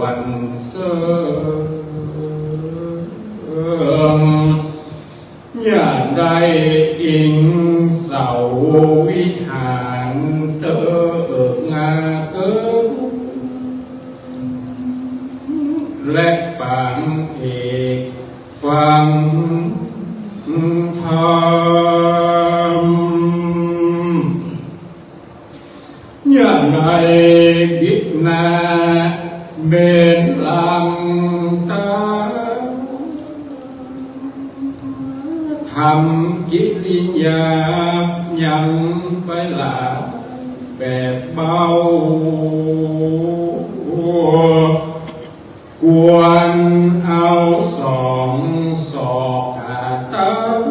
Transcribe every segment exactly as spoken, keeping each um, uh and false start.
สรรเสริญ อย่าได้อิงเสาวิหารเถิงาเกิน และปางเอกฟังธรรม อย่าได้บิดหน้าเบนหลังตาม ทำกิริยายังไปหลายแบบเบา ควรเอาสองศอกขาตั้ง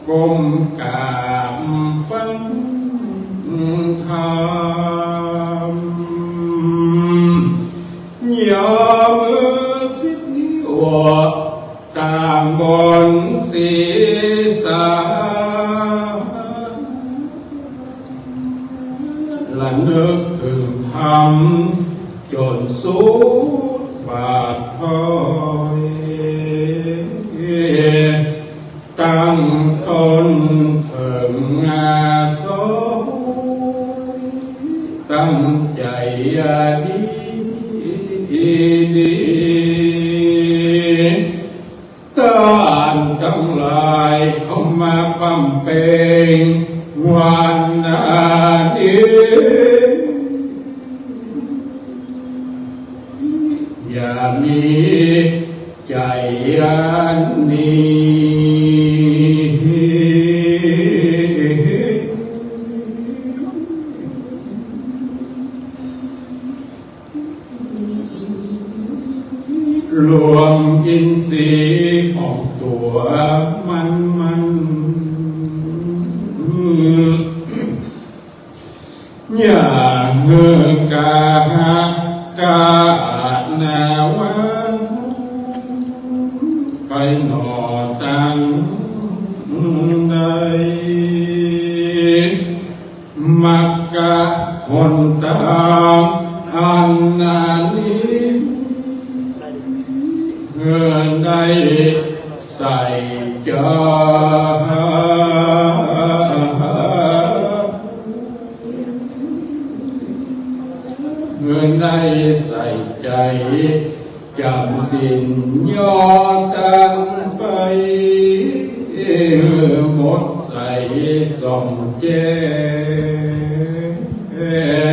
ก้มกราบฟังธรรม ยอมือสิบนิ้ว ตั้งบนศีรษะ ระลึกถึงธรรมจนสุดบาทถ้อย ตั้งต้นเถิงอาสอย ตั้งใจ๋ดีดี ต้านตังหลายเข้ามาบำเพ็ญวันนี้ อย่ามีใจ๋อันนี้ รวมอินทรีย์ของตั๋วมันมัน อย่าหื้อกาหะกาหะนาวัน ไปหน่อตังใด มักกะหนตางอันนี้ หื้อได้ใส่ใจ๋ หื้อได้ใส่ใจ๋ จ๋ำศีลย่อตังไป หื้อหมดใสส่องแจ้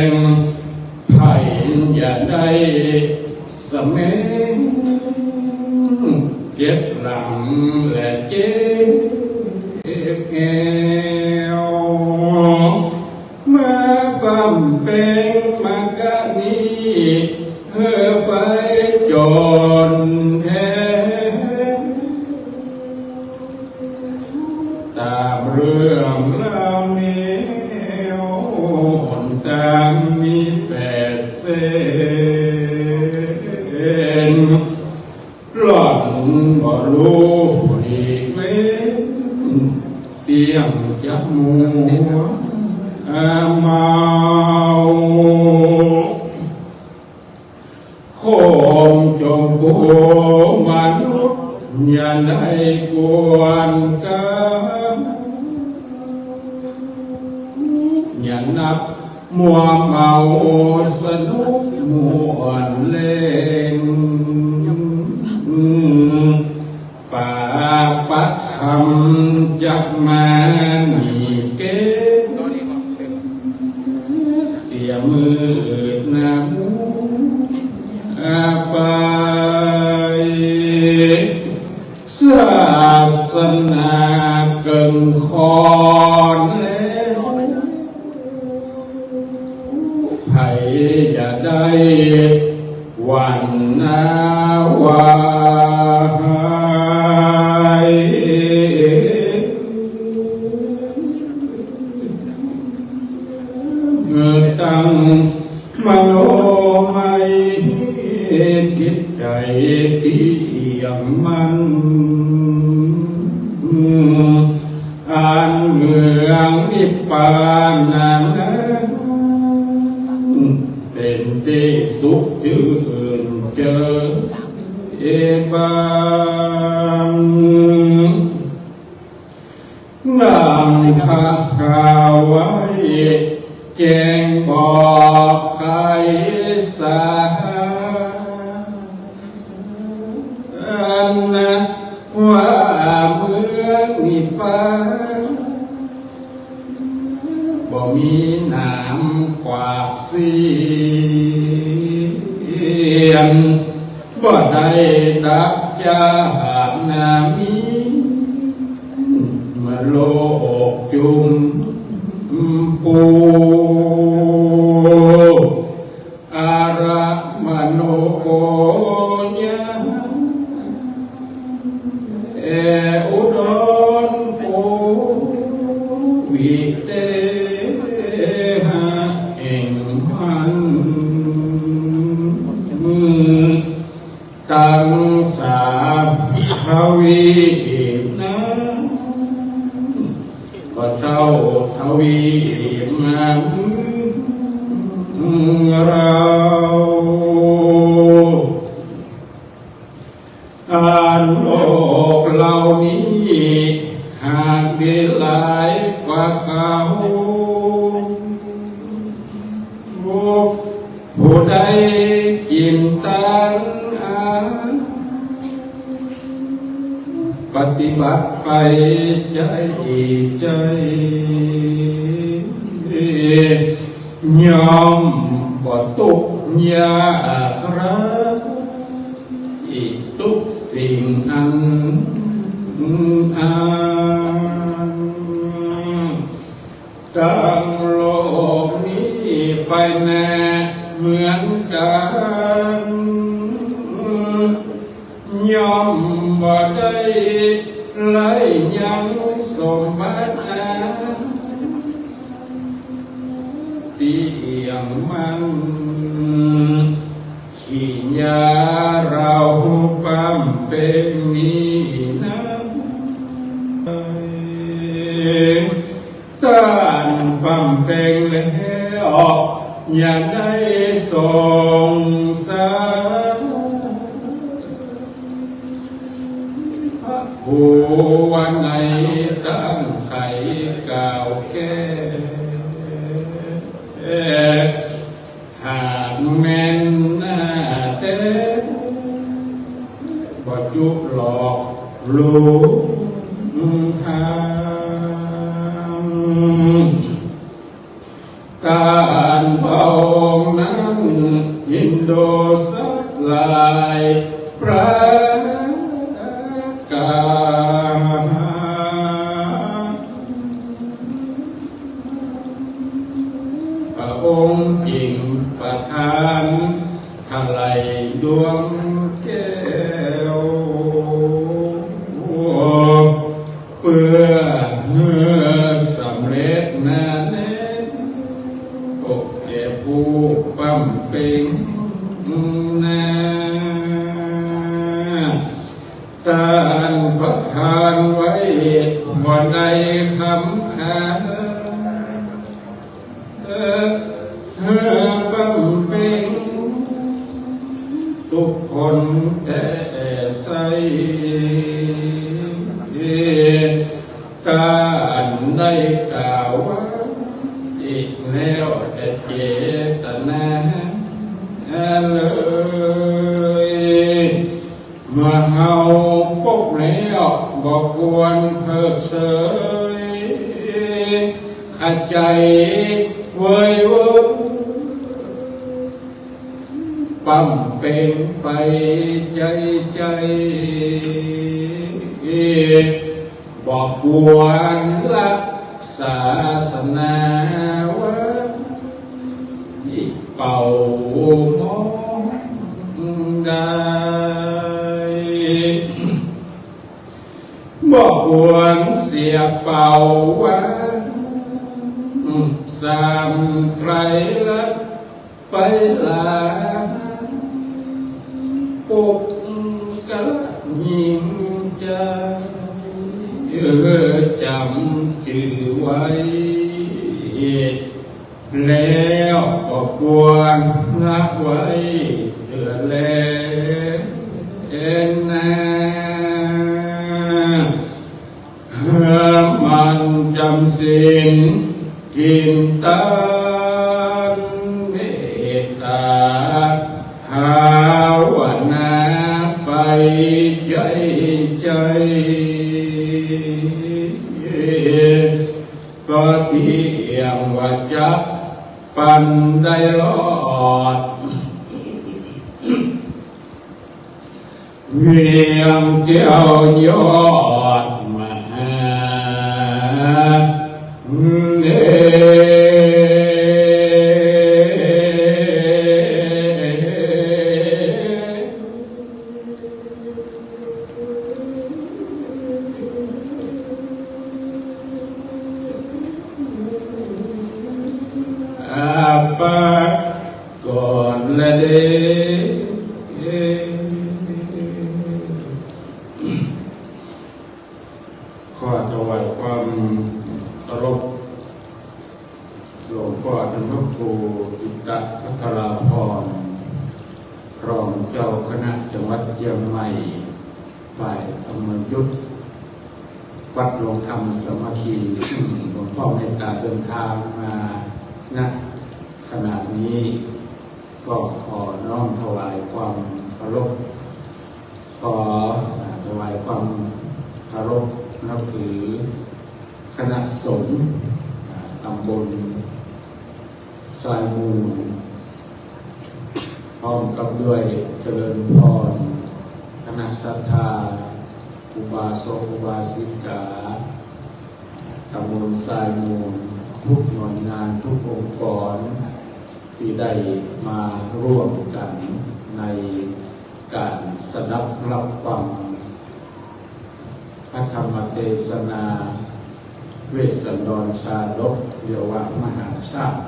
ง ไผอย่าได้สะแมง เก็บหลังและเจ็บแอว มาบำเพ็ญมักกะนี้ หื้อไปจ๋นแท้ ต๋ามเรื่องราวแนว หนตางมีแปดเส้น หล่อนบ่ฮู้หลีกเว้น เตี้ยงจะมัวเมา โคมจงปูมนุษย์ อย่าได้กวนกา อย่านับมัวเมาสนุกม่วนเล่น ปาปะธรรมจักมาหนีเกณฑ์ เสียมืดหน้ามัวไป ศาสนาเกิ่งคอนแล้ว ไผอย่าได้หวั่นหน้าหวาย ตั้งมโนมัย จิตใจ๋เตี้ยงมั่น อันเมืองนิพพานะนั้น แป เป๋นตี้สุขจื้นเจิยบ้าง ดังข้าข้าไว้แจ้งบอกใครสา อันนะว่าเมืองนี้ไป บ่มีน้ำขวากเสียน บ่ได้ตักจาดนามี มาโลกจุมปู อาระมโนโกญา แออุดรโกวิเตหะ แห่งมันตังสาทวีนั้น บ่เต้าทวีมาเมืองเรา อันโลกเหล่านี้หากดีหลายกว่าเขา ผู้ใดกิ๋นตังอา ปฏิบัติไปใจ้ใจ้ย่อมบ่ตุ๊กข์ยากไร้ อีกตุ๊กสิ่งอันอัน ตังโลกนี้ไปแน่เหมือนกั๋น ย่อมบ่ได้ไร้ยังสมบัติอันเตี้ยงมั่น ขี้ยาเราบำเพ็งนี้นั้น ต้านบำเพ็งแล้ว อย่าได้สงสัย พระผู้ว่าในตั้งไขกล่าวแก้ หากแม่นหน้าแต๊ บ่จุหลอกลวงทาง ต้านพระองค์นั้นอินโดสัตว์หลายประก๋าน พระองค์จึงประทานไถลดวงแก้ว เปื้อหื้อสำเร็จนาแน่ โอแก่ผู้บำเพ็งนา ต้านประทานไว้บ่ได้คำขาด เออ เออ บำเพ็งทุกคนแต๊ใส ต้านได้กล่าวไว้อีกแล้วแต่เจตนาเลย เมื่อเฮาปกแล้วบ่ควรเพิกเฉย ขะใจ๋เวยเวย บำเพ็งไปใจ้ใจ้ บ่ควรละศาสนาไว้ เป่าหม้องได้ บ่ควรเสียเป่าวันสามไตรลักษณ์ ไปหลาปกกะละยิ่งใจ๋ เออ จ๋ำจื้อไว้ แล้วก็ควรละไว้เถิดแลนา หมั่นจำศีล กินตาน เมตตา ภาวนา ไปใจ๋ใจ๋ ก็เตี้ยงว่าจะปันได้รอด เวียงแก้วยอดมหา เน อาปา ก่อนและเด้อ ขอถวายความเคารพ หลวงป้อต้านพระครูกิตตะภัทราภรณ์ รองเจ้าคณะจังหวัดเจียงใหม่ ฝ่ายธรรมยุต วัดโฮงธรรมสามัคคี ซึ่งหลวงป้อเมตตาเดินทางมา ณ ขณะนี้ ก็ขอน้อมถวายความเคารพ ขอถวายความเคารพนับถือ คณะสงฆ์ตำบลทรายมูล พร้อมกับด้วยเจริญพร คณะศรัทธา อุบาสกอุบาสิกา ตำบลทรายมูล ทุกหน่วยงาน ทุกองค์กร ตี้ได้มาร่วมกั๋นในก๋านสดับฮับฟังพระธรรมเตสนา เวสสันดรชาดก เยาวมหาชาติ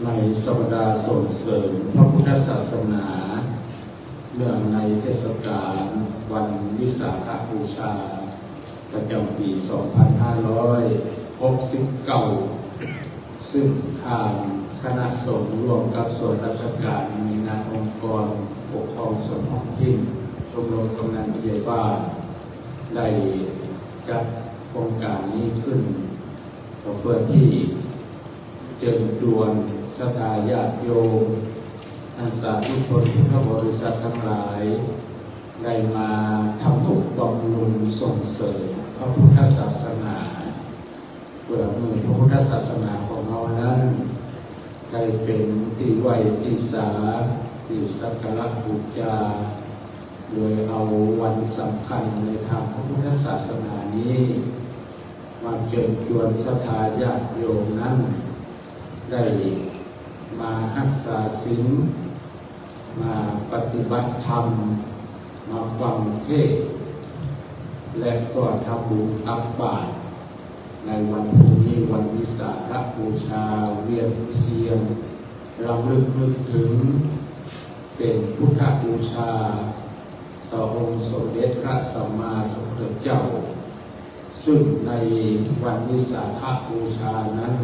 ในสัปดาห์ส่งเสริมพระพุทธศาสนา เนื่องในเทศกาลวันวิสาขบูชา ประจ๋ำปี๋สองพันห้าร้อยหกสิบเก้า ซึ่งตางคณะสงฆ์ร่วมกับส่วนราชก๋าน หน่วยงานองค์กรปกครองส่วนท้องถิ่น ชมรมกำนันผู้ใหญ่บ้าน ได้จัดโครงก๋านนี้ขึ้น ก็เพื่อตี้ เจิญจวนศรัทธาญาติโยม ท่านสาธุชนพุทธบริษัทตังหลาย ได้มาทำนุบำรุงส่งเสริมพระพุทธศาสนา เปื้อหื้อพระพุทธศาสนาของเฮานั้น ได้เป๋นตี้ไหว้ตี้สา ตี้สักการะบูชา โดยเอาวันสำคัญในตางพระพุทธศาสนานี้ มาเจิญจวนศรัทธาญาติโยมนั้น ได้มาฮักษาศีล มาปฏิบัติธรรม มาฟังเทศน์ และก็ทำบุญตักบาตร ในวันพรุ่งนี้วันวิสาขบูชา เวียนเทียน รำลึกนึกถึง เป๋นพุทธบูชา ต่อองค์สมเด็จพระสัมมาสัมพุทธเจ้า ซึ่งในวันวิสาขบูชานั้น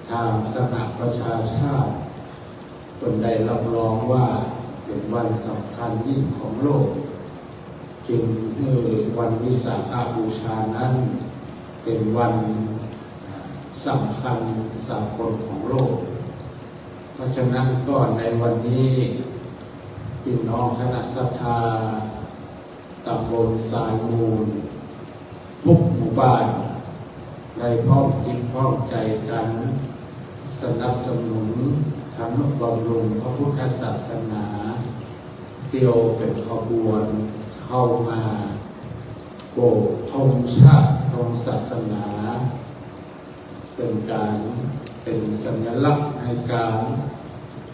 ตางสหประชาชาติ เปิ้นได้รับรองว่าเป๋นวันสำคัญยิ่งของโลก จึงหื้อวันวิสาขบูชานั้น เป๋นวันสำคัญสากลของโลก เพราะฉะนั้นก็ในวันนี้ ปี้น้องคณะศรัทธา ตำบลทรายมูล ทุกหมู่บ้าน ได้พร้อมจิตพร้อมใจ๋กั๋น สนับสนุน ทำนุบำรุงพระพุทธศาสนา เตียวเป๋นขบวนเข้ามา โบกธงชาติธงศาสนา เป๋นก๋าน เป๋นสัญลักษณ์ในก๋าน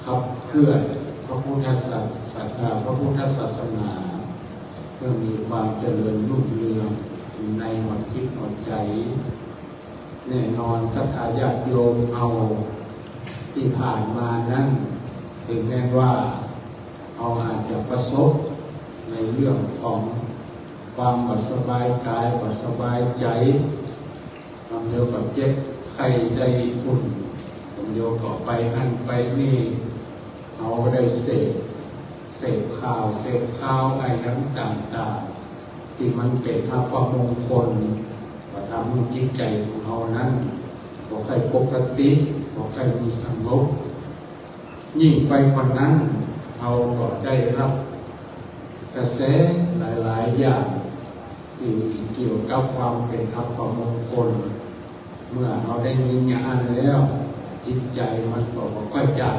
ขับเคลื่อนพระพุทธศาสนา พระพุทธศาสนา เพื่อมีความเจริญรุ่งเรืองในหัวจิตหัวใจ๋ แน่นอนศรัทธาญาติโยมเฮาตี้ผ่านมานั้น ถึงแม้ว่าเฮาอาจจะประสบในเรื่องของความบ่สบายกาย บ่สบายใจ๋ บางเทื่อก็เจ็บไข้ได้ป่วย เดี๋ยวก็ไปหั้นไปนี่ เฮาก็ได้เสพ เสพข่าว เสพข่าวอะหยังต่างๆ ตี้มันเป๋นอัปมงคล ก็ทำหื้อจิตใจ๋ของเฮานั้นบ่ใค่ปกติ บ่ใค่มีสงบ ยิ่งไปกว่านั้น เฮาก็ได้ฮับกระแสหลายๆ อย่าง ตี้เกี่ยวกับความเป๋นอัปมงคล เมื่อเฮาได้ยินอย่างอั้นแล้ว จิตใจ๋มันก็บ่ค่อยจะ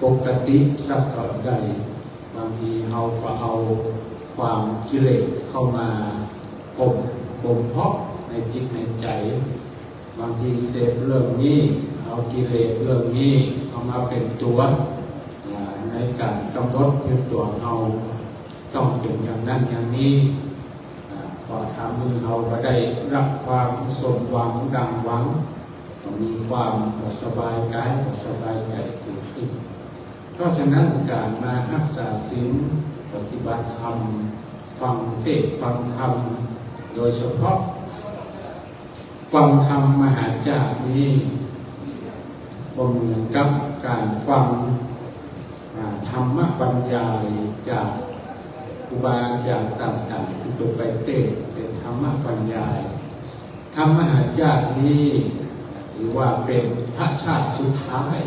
ปกติสักเต้าใด บางทีเฮาก็เอาความกิเลสเข้ามาบ่ม บ่มเพาะในจิตในใจ๋ บางทีเสพเรื่องนี้ เอากิเลสเรื่องนี้เข้ามาเป๋นตั๋ว อ่า ในก๋านก๋ำหนดอยู่ตั๋วเฮา ต้องเป๋นอย่างนั้นอย่างนี้ อ่า ก็ทำหื้อเฮาบ่ได้ฮับความสมหวังดั่งหวัง ก็มีความบ่สบายก๋าย บ่สบายใจ๋เกิดขึ้น เพราะฉะนั้นก๋านมาฮักษาศีล ปฏิบัติธรรม ฟังเทศน์ฟังธรรม โดยเฉพาะฟังธรรมมหาจากนี้ ก็เหมือนกับก๋านฟัง อ่า ธรรมบรรยายจากครูบาอาจ๋ารย์ต่างๆ ตี้เปิ้นไปเตสน์เป๋นธรรมบรรยาย ธรรมมหาจากนี้ ถือว่าเป๋นพระชาติสุดท้าย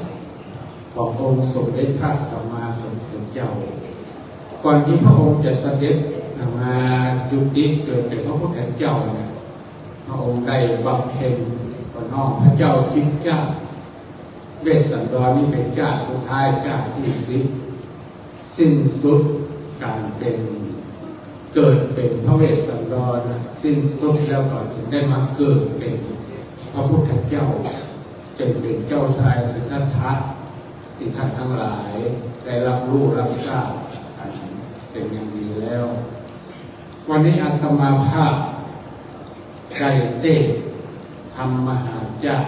ขององค์สมเด็จพระสัมมาสัมพุทธเจ้า ก่อนตี้พระองค์จะเสด็จมาจุติเกิดเป๋นพระพุทธเจ้าเนี่ย พระองค์ได้บำเพ็ญ ก็น้องพระเจ้าสิบเจ้า เวสสันดรนี่เป๋นเจ้าสุดท้าย เจ้าตี้สิบ สิ้นสุดก๋านเป๋น เกิดเป๋นพระเวสสันดร สิ้นสุดแล้วก็จึงได้มาเกิดเป๋นพระพุทธเจ้า จึงเป๋นเจ้าชายสิทธัตถะ ตี้ท่านตังหลายได้ฮับฮู้ฮับซาบกั๋นเป๋นอย่างดีแล้ว วันนี้อาตมาภาพได้เตสน์ธรรมมหาจาก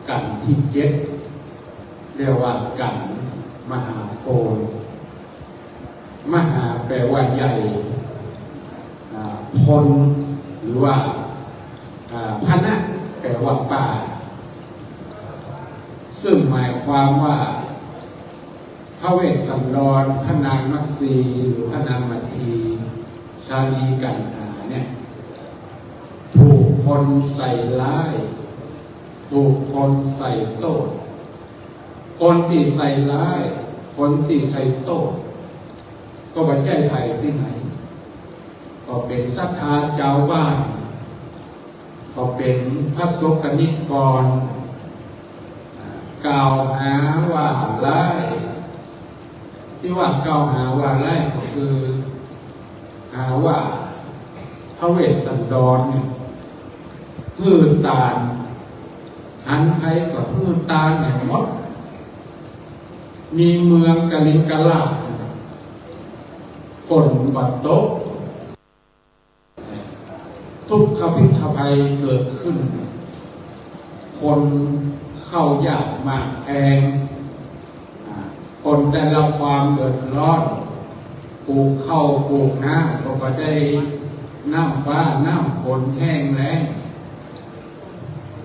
กัณฑ์ตี้เจ็ด เรียกว่ากัณฑ์มหาโพธิ์ มหาแปลว่าใหญ่ อ่า โพธิ์ หรือว่า อ่า พนะ แปลว่าป่า ซึ่งหมายความว่า พระเวสสันดร พระนางมัตสี หรือพระนางมัทที ชาลีกัณหาเนี่ย ถูกคนใส่ร้าย ถูกคนใส่โต้ษ คนตี้ใส่ร้าย คนตี้ใส่โต้ษ ก็บ่ใจ้ใผตี้ไหน ก็เป๋นศรัทธาจาวบ้าน ก็เป๋นพระสงฆ์นิกร อ่า กล่าวหาว่าร้าย ตี้ว่ากล่าวหาว่าร้ายก็คือ หาว่าพระเวสสันดรเนี่ย หื้อตาน หันใผก็หื้อตานแหมหมด มีเมืองกลิงกราษฎร์ ฝนบ่ตก ทุกขพิษภัยเกิดขึ้น คนเข้ายากหมากแพง อ่า คนได้ฮับความเดือดร้อน ปลูกข้าวปลูกน้ำก็บ่ได้น้ำฟ้าน้ำฝน แห้งแล้ง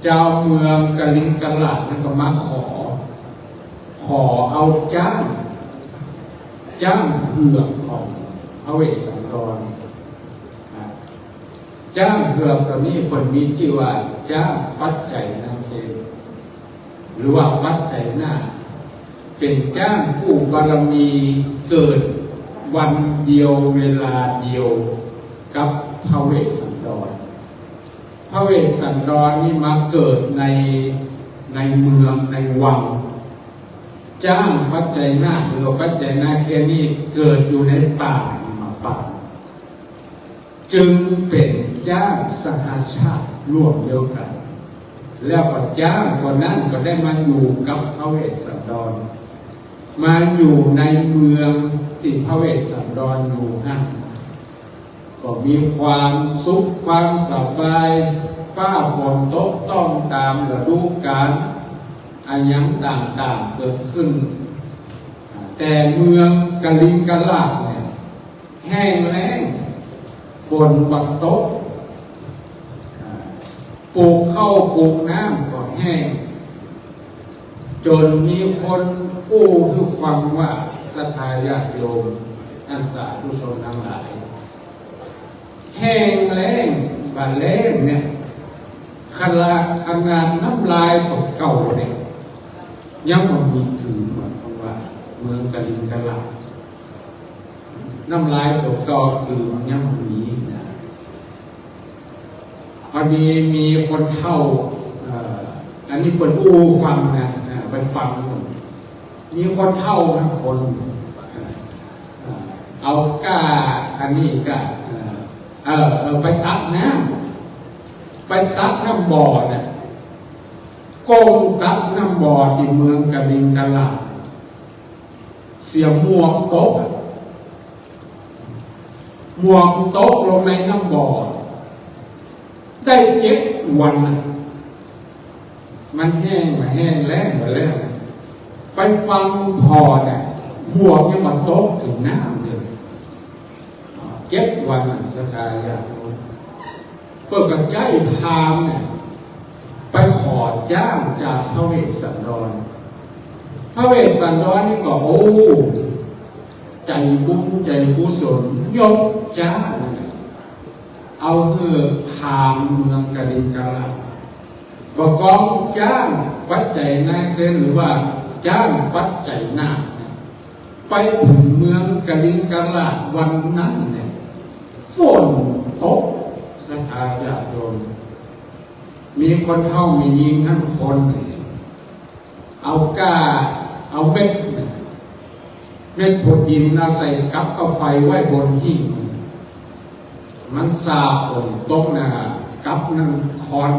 จาวเมืองกลิงกราษฎร์นั้นก็มาขอ ขอเอาจ๊าง จ๊างเผือกของพระเวสสันดร อ่า จ๊างเผือกโตนี้เปิ้นมีจื้อว่าจ๊างปัจไจนาเค หรือว่าปัจไจนาค เป๋นจ๊างกู้บารมีเกิดวันเดียวเวลาเดียวกับพระเวสสันดร พระเวสสันดรนี่มาเกิดใน ในเมืองในวัง จ๊างปัจไจนาค หรือว่าปัจไจนาเคนี่เกิดอยู่ในป่าหิมพานต์ จึงเป๋นจ๊างสหาชาติร่วมเดียวกั๋น แล้วก็จ๊างก็นั้นก็ได้มาอยู่กับพระเวสสันดร มาอยู่ในเมืองตี้พระเวสสันดรอยู่หั้น ก็มีความสุขความสบาย ฟ้าฝนตกต้องต๋ามฤดูก๋าล อะหยังต่างๆ เกิดขึ้น แต่เมืองกลิงกราษฎร์เนี่ย แห้งแล้ง ฝนบ่ตก อ่า ปลูกข้าวปลูกน้ำก็แห้ง จ๋นมีคนอู้หื้อฟังว่า ศรัทธาญาติโยม ท่านสาธุชนตังหลาย แห้งแล้งบ่าแล้งเนี่ย ขนาด ขนาดน้ำลายตั๋วเก่าเนี่ย ยังบ่มี คือหมายความว่าเมืองกลิงกราด น้ำลายตั๋วเก่าคือยังบ่มีนะ พอดีมีคนเฒ่า เอ่อ อันนี้เปิ้นอู้ฟังนะ อ่า ไปฟัง มีคนเฒ่านะคน เอ่อ เอาก้าอันนี้ก้า เอ่อ เอ่อ เอ่อ ไปตักน้ำ ไปตักน้ำบ่อเนี่ย ก้มตักน้ำบ่อตี้เมืองกลิงกราด เสียหมวกตกอะ หมวกตกลงในน้ำบ่อ ได้เจ็ดวันน่ะ มันแห้ง มันแห้งแล้งหมดแล้ว ไปฟังผ่อเนี่ย หมวกยังบ่ตกเถิงน้ำเลย เจ็ดวันน่ะ ศรัทธาญาติโยม เปิ้นก็ใจ๊พราหมณ์เนี่ย ไปขอจ้างจากพระเวสสันดร พระเวสสันดรนี่ก็ โอ้ ใจ๋บุญใจ๋กุศล ยกจ้าง เอาหื้อพราหมณ์เมืองกลิงกราด บ่ากองจ้างปัจจัยนาเงิน หรือว่าจ้างปัจจัยนาคเนี่ย ไปเถิงเมืองกลิงกราดวันนั้นเนี่ย ฝนตก ศรัทธาญาติโยม มีคนเฒ่าแม่ญิงหั้นคนหนึ่ง เอาก้า เอาเม็ด เม็ดโผดดินเอาใส่กับกาไฟไว้บนหิ้ง มันส่าฝนตกน่ะ กับนั้นคอน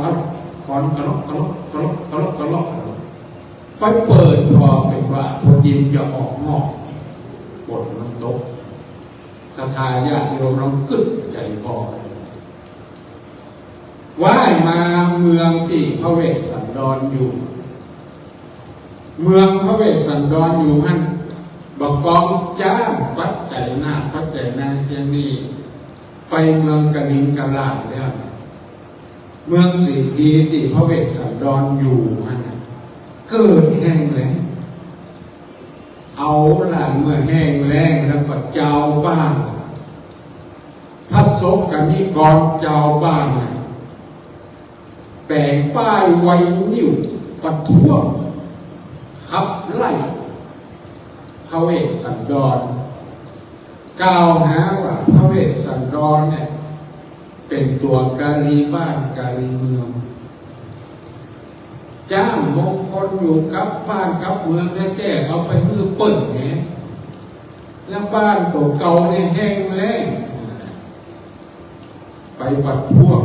คอนกะลอกกะลอกกะลอกกะลอกกะลอก ไปเปิดผ่อเป๋นว่าโผดดินจะออกงอก ฝนมันตก ศรัทธาญาติโยมลองกึ๊ดใจ๋ผ่อ ว่ายมาเมืองตี้พระเวสสันดรอยู่ เมืองพระเวสสันดรอยู่หั้น บ่ากองจ้างปัจจัยนาค ปัจจัยนาคเที่ยงนี้ ไปเมืองกลิงกราดแล้ว เมืองเศรษฐีตี้พระเวสสันดรอยู่หั้นน่ะ เกิดแห้งแล้ง เอาล่ะ เมื่อแห้งแล้งแล้วก็จาวบ้าน พระสงฆ์กนิกรจาวบ้านน่ะ แป๋งป้ายไวนิวประท้วง ขับไล่พระเวสสันดร กล่าวหาว่าพระเวสสันดรเนี่ย เป๋นตั๋วกาลีบ้านกาลีเมือง จ้างมงคลอยู่กับบ้านกับเมืองแต๊ๆ เอาไปหื้อเปิ้นแหม แล้วบ้านตั๋วเก่าเนี่ยแห้งแล้ง ไปประท้วง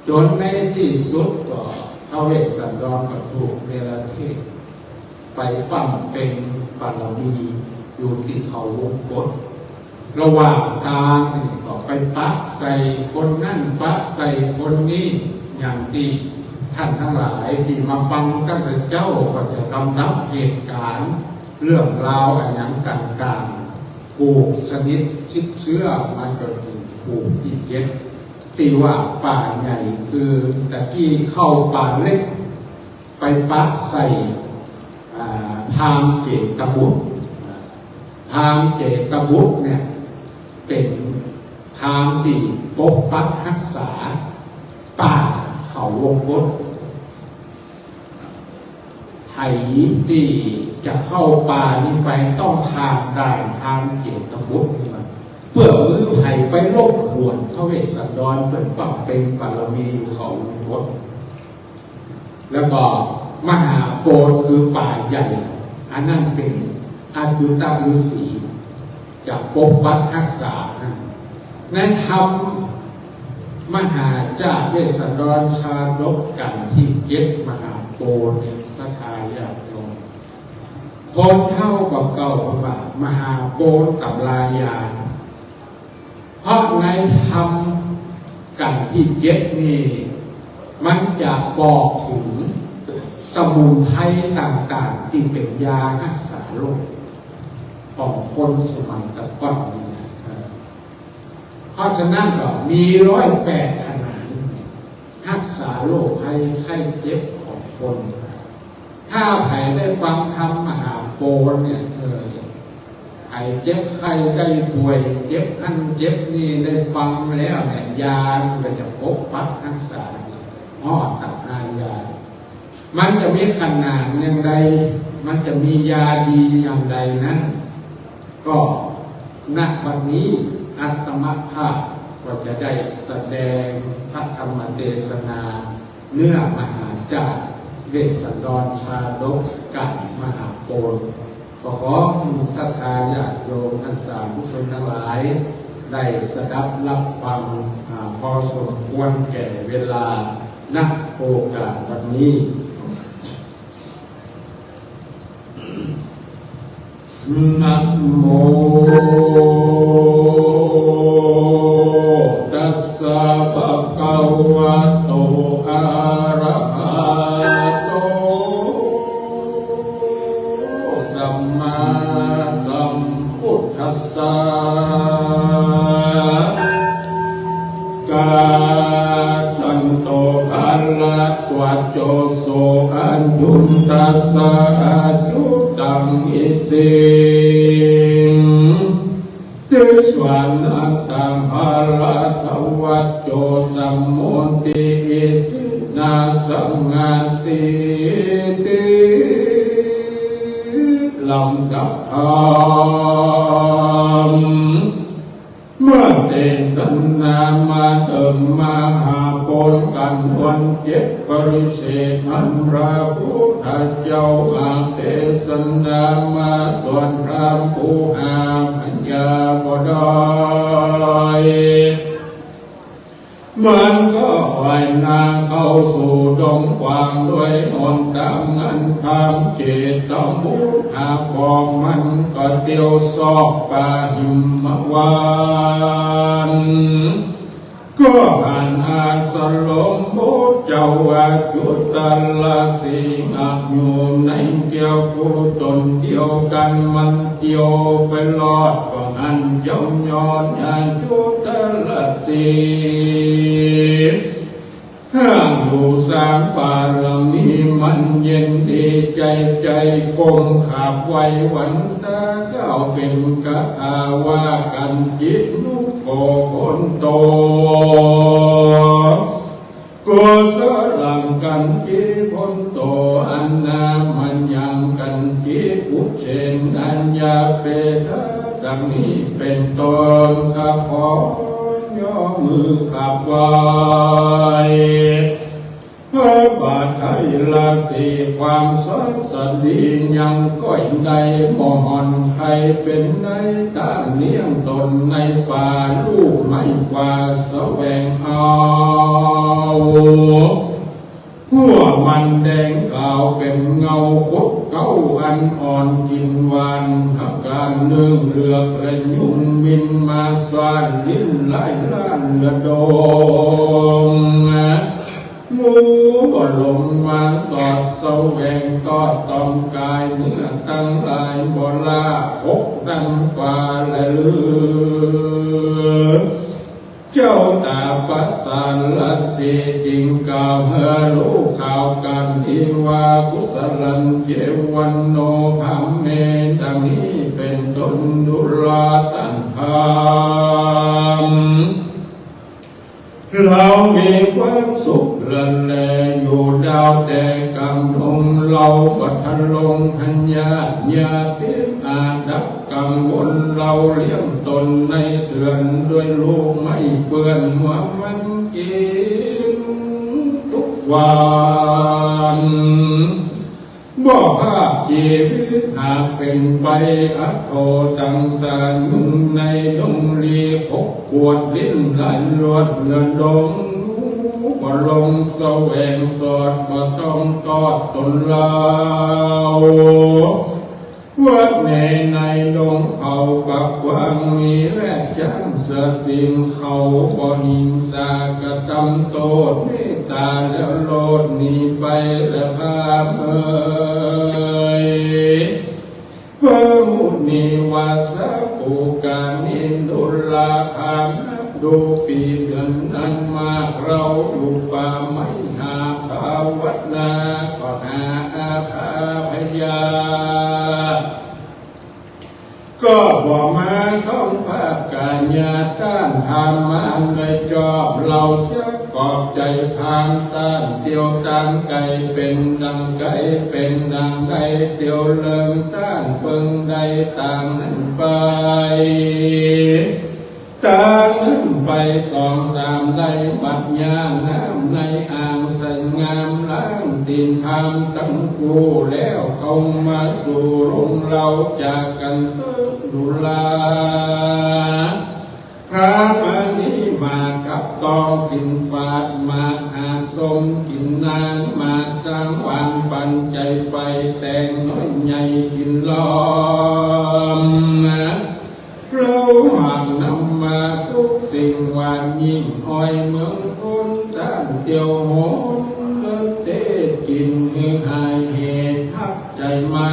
จ๋นในตี้สุดก็พระเวสสันดรก็ถูกเนรเทศ ไปบำเพ็ญบารมีอยู่ตี้เขาวงกต ระหว่างตางนี่ก็ไปปะใส่คนนั้นปะใส่คนนี้ อย่างตี้ต้านตังหลายตี้มาฟังตั้งแต่เจ๊าก็จะลำดับเหตุก๋ารณ์ เรื่องราวอะหยังต่างๆ ผูกสนิทชิดเชื้อมาจ๋นเถิงผูกตี้เจ็ด ตี้ว่าป่าใหญ่ คือตะกี้เข้าป่าเล็ก ไปปะใส่ อ่า พราหมณ์เจตบุตร อ่า พราหมณ์เจตบุตรเนี่ย เป๋นพราหมณ์ตี้ปกปักฮักษาป่าเขาวงกต ใผตี้จะเข้าป่านี้ไปต้องผ่านด่านพราหมณ์เจตบุตรนี่มา เปื้อบ่หื้อใผไปรบกวนพระเวสสันดรเปิ้นบำเพ็ญบารมีอยู่เขาวงกต แล้วก็มหาโพธิ์คือป่าใหญ่ อันนั้นเป๋นอกุตฤๅษี จะปกปักฮักษาหั้น ในธรรมมหาชาติเวสสันดรชาดกกัณฑ์ตี้เจ็ดมหาโพธิ์เนี่ย ศรัทธาญาติโยม คนเฒ่าบ่าเก่าเปิ้นว่ามหาโพธิ์ตำรายา เพราะในธรรมกัณฑ์ตี้เจ็ดนี่ มันจะบอกเถิงสมุนไพรต่างๆ ตี้เป๋นยาฮักษาโรคของคนสมัยตะก่อนนี่นะ เออ เพราะฉะนั้นก็มีร้อยแปดขนาน ฮักษาโรคภัยไข้เจ็บของคน ถ้าใผได้ฟังธรรมมหาโปนเนี่ย เออ ใผเจ็บไข้ได้ป่วย เจ็บหั้นเจ็บนี่ ได้ฟังแล้วเนี่ย ยามันก็จะปกปักรักษา ฮอดตักหายา มันจะมีขนาดอย่างใด มันจะมียาดีอย่างใดนั้น ก็ ณ บัดนี้อาตมาภาพก็จะได้แสดงพระธรรมเทศนา เนื้อมหาจาตเวสสันดรชาดกกัณฑ์มหาโปน ก็ขอศรัทธาญาติโยมท่านสาธุชนทั้งหลาย ได้สดับรับฟัง อ่า พอสมควรแก่เวลา ณ โอกาสบัดนี้ นะโม ตัสสะ ภะคะวะโต อะระหะโต สัมมาสัมพุทธัสสะ กาชันโต ภะคะวะโต อะจุนตัสสะ อะจุตัง อิสิง ติสสะนะตัง ภะคะวะโต สัมมุติ อิสินะ สังฆัตถิติ ลำดับธรรม เมื่อเทศนามาเถิงมหาโปนกั๋นวันเจ็ดปริเชษฐ์ อันพระพุทธเจ้าหากเทศนามาสอนพราหมณ์ผู้ห้าพญาบ่ได้ มันก็ไหว้หน้าเข้าสู่ดงกว้าง ด้วยหนตางอันพราหมณ์เจตบุตรหาปอง มันก็เตียวซอกป่าหิมวาน ก็หันอาสรมบุตรเจ้าอจุตลสีหากอยู่ในเตียวผู้ต๋นเดียวกั๋น มันเตียวไปรอด ก็หันเจ้ายอดอจุตลสี หากอยู่สร้างบารมี มันเย็นดีใจ๋ ใจ๋ก้มขาบไหว้วันต๋า กล่าวเป๋นคาถาว่า กัญจินุโก คนโต กุสลัง กัญจิคนโต อันนามัญญัง กัญจิปุเชนะ ยะเปทะ ดังนี้เป๋นต้น ข้าขอย่อมือขาบไหว้ พระบาทไตรสี ความสวัสดียังก้อยได้ บ่ห่อนใค่เป๋นได้ ตานเลี้ยงต๋นในป่า ลู่ไม้กวาดแสวงเอา หัวมันแดงขาวเป๋นเงา ขดเก๊าอันอ่อน กิ๋นหวาน ผักกาดนึ่งเหลือกและยุงบินมาซ่อน ลิ้นไล่ล่านระดม งูก็ลงมาสอดแสวง ตอดต้องก๋ายเนื้อตังหลาย บ่ละหกดันกว่าและลือ เจ้าต๋าประสาทสีจึงกล่าวหื้อฮู้ข่าวกั๋นตี้ว่า กุสลันเจวันโน พราหมณ์ ดังนี้เป๋นต้น ดูราต้านพราหมณ์ เฮามีความสุขเลิศแลอยู่ดาวแต่ก๋างดง เฮาบ่ทันลงพยาธิยาพิษอาดับ กังวลเฮาเลี้ยงต๋นในเฮือน ด้วยลูกไม้เปื้อนหัวมันกิ๋นทุกวัน บ่ภาคจีวิตหากเป๋นไป อโท ดังสายุงในดงลี ขบกวดลิ้นไล่ลวดระดม บ่ลงแสวงสอด บ่ต้องตอดต๋นเฮา วัดแหนในดงเขากว้างมีแลช้างเสือสิงห์ เขาบ่หิงสากระตำโต้ษ เมตต๋าแล้วโลดหนีไปแลพราหมณ์เอ๋ย พระมุนีวาสาปูกานินดูราพราหมณ์ นับดูปี๋เดือนนานมาก เฮาอยู่ป่าไม้หา ภาวนาก็หาอาภาพยา ก็บ่มาต้องภาคก๋ายาต้านธรรมอันได้จอบ เฮาจะขอบใจ๋พราหมณ์ต้านเตียว ตางใก้เป๋นดังใก้ เป๋นดังใดเตียว เลิงต้านเปิงได้ตางหั้นไป ตางหั้นไปสองสามได้ บัดยามน้ำในอ่างใสงาม ล้างตี๋นพราหมณ์ตังกู้แล้ว เข้ามาสู่โฮงเฮาจากกั๋นเต๊อะดูรา พราหมณ์อันนี้มากับตอง กิ๋นฝาดหมากหาส้ม กิ๋นนางมาสังวาง ปันใจ๋ใฝ่แต่งน้อยใหญ่กิ๋นล้อม เฮาหากนำมาตุ๊กสิ่ง หวานยิ่งอ้อยเมืองคน ต้านเตียวโฮมเปิ้นเต๊กิ๋น หื้อหายเหตุฮักใจ๋มา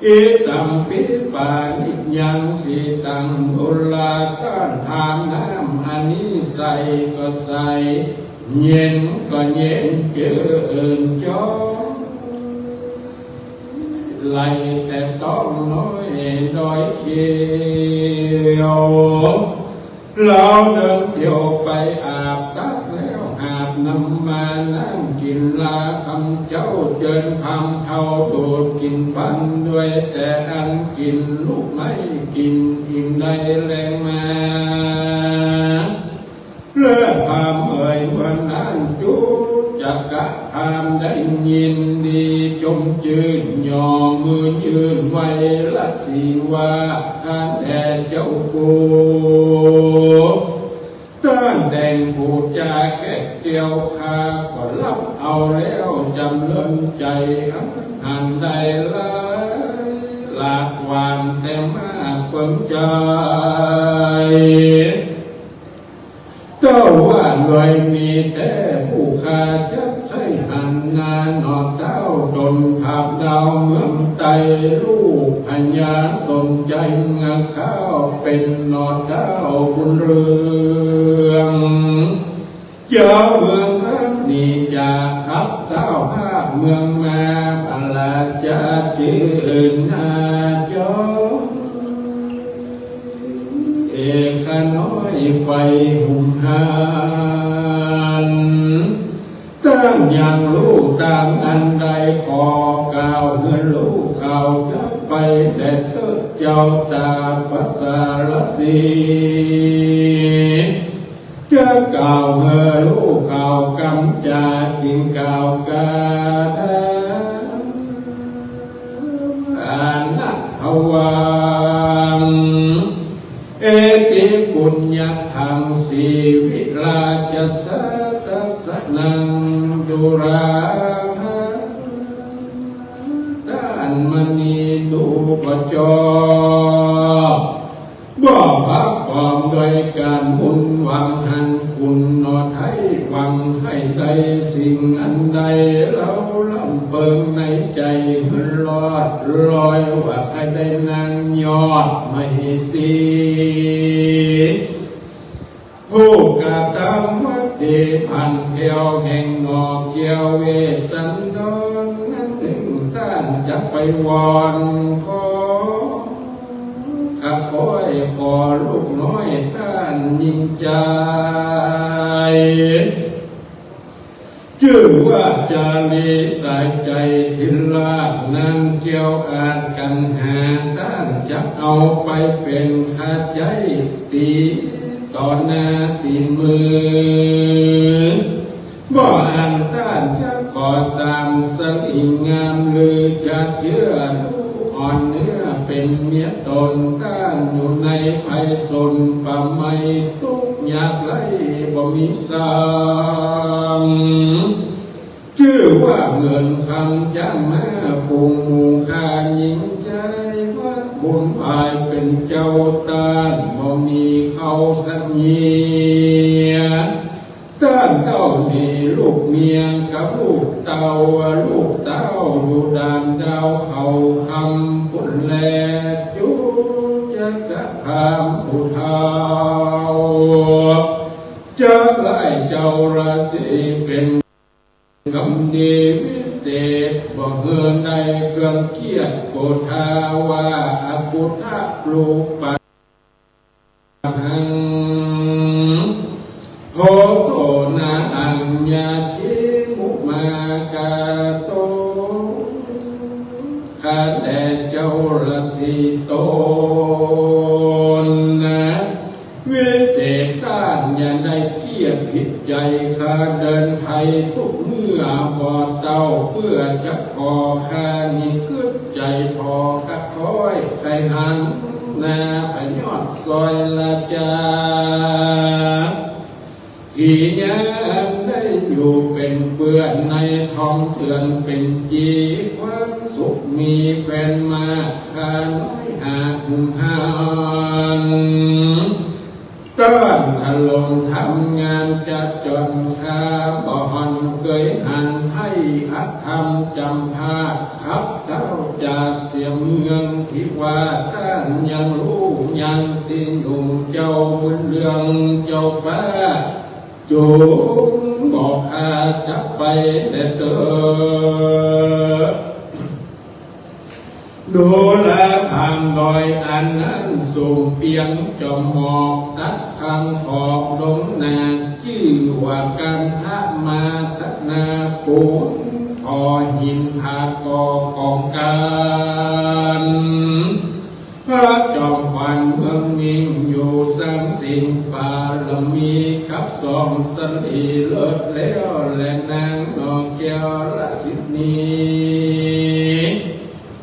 อิตัมปิ ปาณิยัง สีตัง ดูรา ต้านทานน้ำอันนี้ใสก็ใส เย็นก็เย็น เจิ่นจอง ไหลแต่ต้องน้อยดอยเขียว เฮาเดินเตียวไปอาบตั๊กแล้ว หาบนำมาน้ำกิ๋นลา คำเจ้าเจิญคำเฒ่า ดูดกิ๋นปันด้วยแต่อันกิ๋น ลูกไม้กิ๋นอิ่มได้แลงมา เลิศพราหมณ์เอ๋ย เมื่อนั้นจุ๊กจักกะพราหมณ์ได้ยินดี จมจื้น ย่อมือยื่นไหว้ละสิว่า ข้าแด่เจ้ากู ต้านแต่งผู้จ๋าแขกเกี้ยว ข้าก็ฮับเอาแล้วจ๋ำเริญใจ๋ อันได้หลายหลากหวานแต่มากเปิงใจ๋ เจ้าว่าโดยมีแต๊ผู้ข้าจักใค่หันหน้าหน่อเต้า ต๋นผาบดาวเมืองใต้ ลูกพญาสนใจ๋งาข้าว เป๋นหน่อเต้าบุญเรือง เจ้าเมืองคำนี้จะขับเต้าภาคเมืองมา พระราชาจื้อนาจอม เอกน้อยใฝ่หุมหัน ต้านยังฮู้ตางอันใด ขอกล่าวหื้อฮู้ ข้าจักไปแด่เต๊อะเจ้าตาปสารสี จักกล่าวหื้อฮู้ ข้ากำจ๋าจึงกล่าวคาถา อานะทวัง เอติปุญญะทัง สีวิราชสะทัสสะนัง ดูราหะ ต้านมณีดูประจอบ บ่พักผ่อนด้วยก๋านบุญ หวังหันคุณหน่อไท้ หวังใค่ได้สิ่งอันใด เฮาลำเปิงในใจ๋หื้อลอดลอย ว่าใค่ได้นางยอดมเหสี ผู้กระตำวัตถี ผันแผ้วแห่งหน่อเกี้ยวเวสสันดร นั้นนึ่งต้านจะไปวอนขอ ข้าค่อยขอลูกน้อยต้านยิ่งใจ๋ จื้อว่าจารีสายใจ๋ ทิราชนางแก้วอาจกัณหา ต้านจะเอาไปเป๋นข้าใจ๊ ตี๋ต่อหน้าตี๋มือ บ่อั้นต้านจะก่อสร้างสะหลีงาม หรือจะเจื้อลูกอ่อนเนื้อเป๋นเมียต๋น ต้านอยู่ในภัยสนประไม ตุ๊กข์ยากไร้บ่มีซ้ำ จื้อว่าเหมือนคำจ้างม้าฝูงหมู่ข้า ยิ่งใจ๋ว่าบุญภายเป๋นเจ้า ต้านบ่มีเข้าสักเยีย ต้านเต้ามีลูกเมียกับลูกเต้า ลูกเต้าอยู่ด่านดาวเขาคำปุ้นแล จุ๊กจักกะพราหมณ์ผู้เฒ่า จักละ เจ้าราศีเป๋นกำดีวิเศษ บ่หื้อได้เกรื่องเกียจ โกฏาว่า อกุฏรูปัง โห โต นะหัง ญาติ มุมากาโต ข้าแด่เจ้าราศีตุลนะ วิเศษต้านอย่าได้เกียจผิดใจ๋ ข้าเดินไปกู้เมื่อบ่เต้า เปื้อจะขอ ข้านี้กึ๊ดใจ๋ผ่อ ข้าคอยใค่หันหน้าไปยอดซอยราจา ตี้ยามได้อยู่เป๋นเปื้อนในท้องเถื่อน เป๋นจี๋ความสุขมีแควนมาก ข้าน้อยหากหุงหา ต้านทะลงทำงานจะจ๋อน ข้าบ่หันเกยหันไพร่อธรรมจ๋ำพลาด ขับเต้าจากเสียเมืองทิวาส ต้านยังฮู้ยังตี้อยู่ เจ้าบุญเรืองเจ้าฟ้า จุ่มบอกข้าจะไปแลเต๊อะ ดูราผางดอยอันนั้นสูงเปียง จอมหมอกตัดข้างขอบลงหนา จื้อว่ากันทะมาตนาปูน ผ่อหินผาก่อกองก๋าน พระจอมขวัญเมืองมิ่ง อยู่สร้างศีลปารมี กับสองสะหลีเลิศแล้วแล นางนอกแก้วราชินี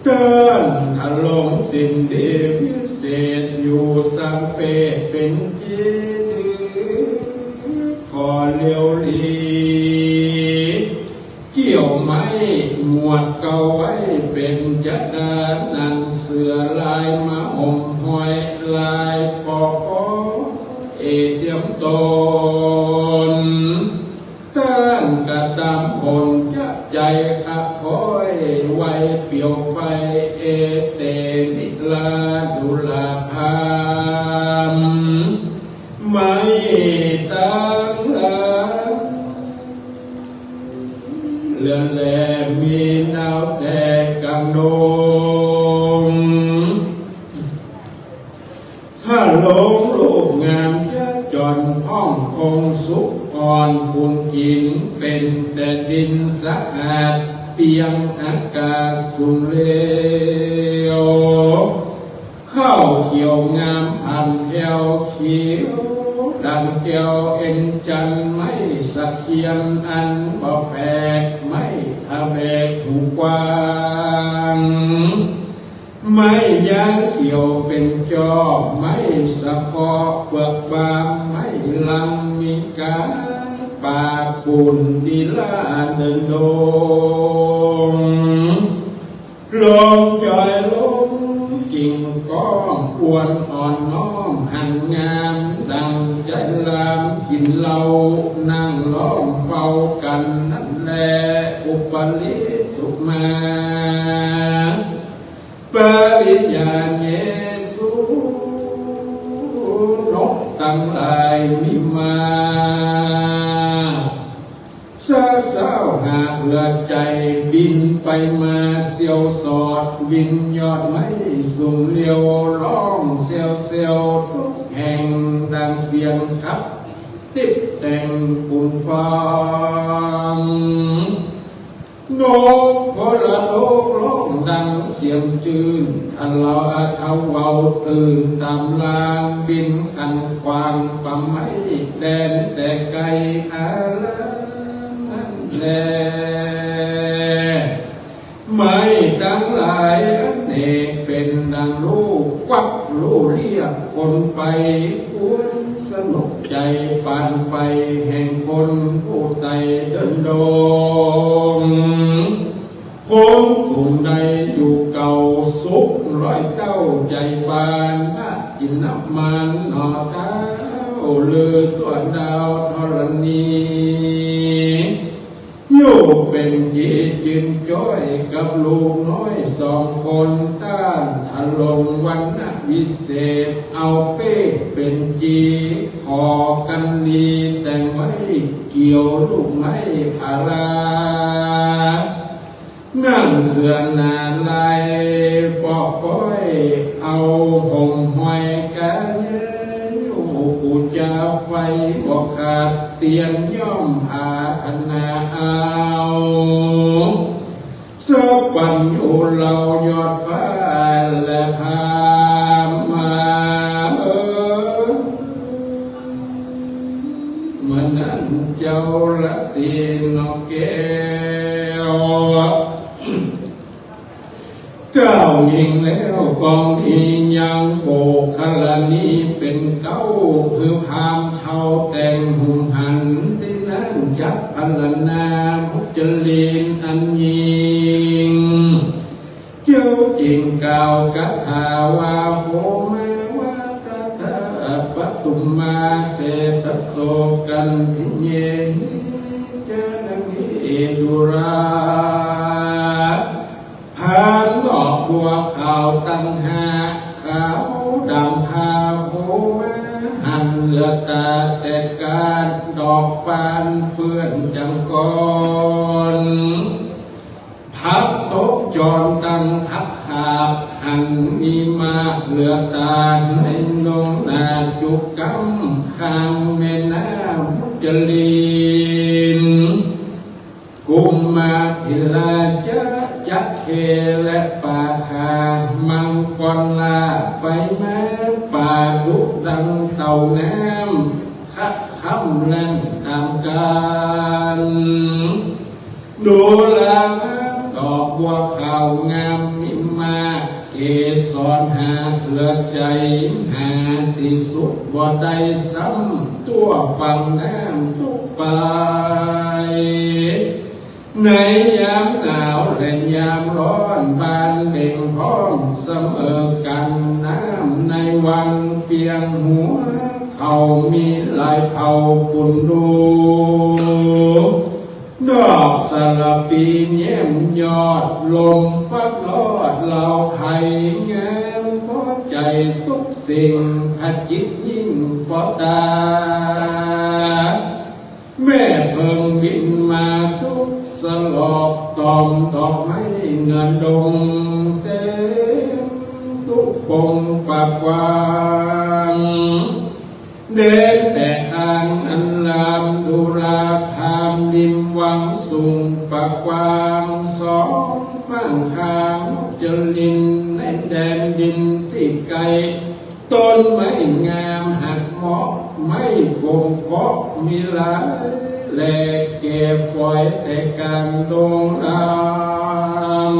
ต้านทะลงศีลดีวิเศษ อยู่สร้างเปตเป๋นจี๋ถือข้อเลียวหลี เกี่ยวไม้หมวดเกล้าไว้เป๋นจะดา หนังเสือลายมาห่มห้อย ลายปอปอเอเตียมต๋น ต้านกระตำผลจะใจ๋ ข้าคอยไว้เปียวไฟ เอเตมิลาดูราพาม ไม้ตังหลาย เลือนแลมีดาวแตกก๋างดง ทะลงลูกงามจะจ๋อน พ่องพงสุกอ่อนปูนกิ๋น เป๋นแต่ดินสะอาดเปียงอากาศสูงเลียว ข้าวเขียวงามพันแผ้ว เขียวดังแก้วเอ็นจันทร์ ไม้สะเคียนอันบ่แปลก ไม้ทะแบกหูกว้าง ไม้ยางเขียวเป๋นจอบ ไม้สะเคราะห์เปลือกบาง ไม้ลังมีกา ป่าปูนดีล่าเดินดง ลมจอยลมกิ่งก้อง อวนอ่อนน้อมหันงาม ดังใจ๋ลามกิ๋นเหล้า นั่งล้อมเฝ้ากั๋นนั้นแล อุปริตถุมา ปริญญาเณสุ นกตังหลายมีมา สะเซ้าหากเหลือใจ๋ บินไปมาเสี้ยวสอด บินยอดไม้สูงเลียว ร้องเซียวๆ ตุ๊กแห่งดังเสียงขับ ติ๊บแต่งปูนฟาง นกโคระดกร้องดังเสียงจื้น ทะเลาะทะเว้าตื่นต๋ามลาง บินขันขวางป่าไม้แดนแต่ไกลอาลังนั้นแล ไม้ตังหลายอเนกเป๋นดังลู่กวักลู่เรียกคนไป ควรสนุกใจ๋ปานไฟแห่งคนผู้ใต้เดินดง คนฝูงใดอยู่เก่าสุขร้อยเต้า ใจ๋บานพระกิ๋นน้ำมันหน่อเต้า ลือตั๋วดาวธรณี อยู่เป๋นจี๋จืนจ้อยกับลูกน้อยสองคน ต้านถลงวรรณวิเศษ เอาเป้เป๋นจี๋ ขอกัญๅรีแต่งไว้เกี่ยวลูกไม้ผาลา นั่งเสื่อหน้าลายเปาะป้อย เอาห่มห้อยก๋าเย้ย อยู่กู่จ๋าไฟบ่ขาด เตียนย้อมผ้าขนาเอา เสื้อปัญญูเหล่ายอดฟ้าและพามา เออ เมื่อนั้นเจ้าราศีนกแก้ว เจ้าหญิงแล้วก็มียังโบกขรณีเป๋นเก๊า คือพราหมณ์เฒ่าแต่งหุงหัน ตี้นั้นจักพรรณนามุจลินอันยิ่ง เจ้าจึงกล่าวคาถาว่า โหมะวะตะถะปะทุมมาเศรษฐะโสกันทิเยหิ จานะเม ดูรา พานดอกบัวขาวตังห้า ขาวดั่งผ้าโคมะ หันเหลือต๋าแต่ก้าน ดอกบานเปื้อนจังก้อน ผักตบจอนตังผักขาบ หันมีมากเหลือต๋า ในนงนาจุกั๋ม ข้างแม่น้ำมุจลิน กุมมาพิลาจะ จักเข้และปาขาว มังกรลาไปมา ป๋าดุดังเต่าน้ำ คะค่ำแล่นต๋ามก๋าน ดูรา ดอกบัวขาวงามมีมาก เกสรหาเหลือใจ๋ หาตี้สุดบ่ได้ ซ้ำตั๋วฝั่งน้ำตุ๊กไป ในยามหนาวและยามฮ้อน บานเบ่งพร้อมเสมอกั๋น น้ำในวังเปียงหัว เขามีหลายเผ่าปุณณู ดอกสะหละปีแย้มยอด ลมปั๊บลอดเหล่าไพ งามพอใจ๋ตุ๊กสิ่ง ผะจิตยิ่งปอต๋า แม่เผิ่งบินมาตุ๊กสลอก ตอมดอกไม้เหนือดง เต๋มตุ๊กปงปะกว้าง แดนแต่ข้างอันราม ดูราพราหมณ์ริมวังสูงปะกว้าง สองป้างข้างมุจลิน ในแดนดินตี้ไก๋ ต้นไม้งามหักเหมาะ ไม้กงเกาะมีหลาย แลแก่ฝอยแต่ก๋างดงราม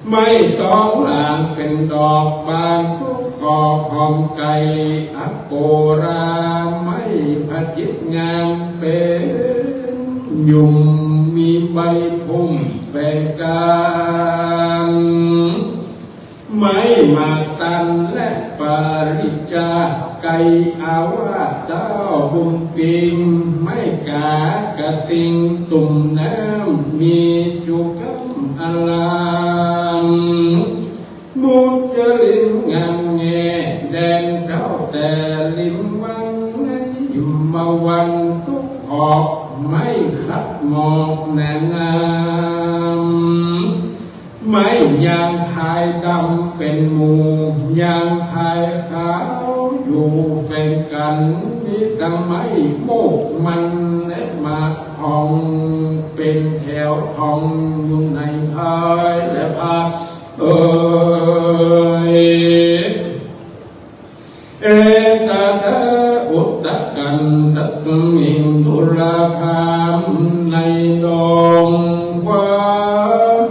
ไม้ตองหลางเป๋นดอกบานตุ๊ก ขอของไก๋อโกรา ไม้ผะจิตงามเป๋นหยุ่ม มีใบพุ่มแฝงกั๋น ไม้หมากตันและปาริจาต ไก๋อาวาสเต้าบุญปิง ไม้ก๋ากระติงตุ่มน้ำ มีจุกั๋มอาราม มุจลินงามแง่ แดนเต้าแต่ริมวัง ในมะวันตุ๊กหอก ไม้ขัดหมอกหนาน้ำ ไม้ยางพายดำเป๋นหมู่ ยางพายขาวอยู่แฝงกั๋น มีตังไม้โมกมันและหมากทอง เป๋นแถวทองอยู่ในพายและพา เอ่ย เอตะทะอุตะกั๋นตัสมิง ดูราพราหมณ์ในดงกว้าง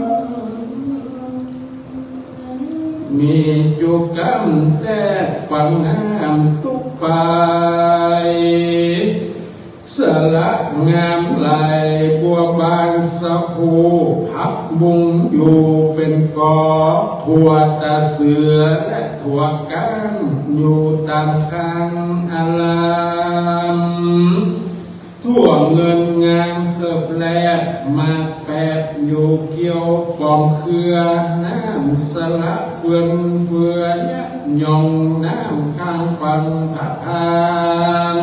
มีจุกั๋มแต๊ฝั่งน้ำตุ๊กไป สละงามหลายบัวบานสะพู ผักบุ้งอยู่เป๋นกอ ถั่วตะเสือและถั่วก้าน อยู่ต๋ามข้างอาราม ถ้วยเงินงามเคิบแลบ หมากแปดอยู่เกี้ยวป๋องเครือ น้ำสละเฟือนเฟือ ยะหย่องน้ำข้างฝั่งผาพาน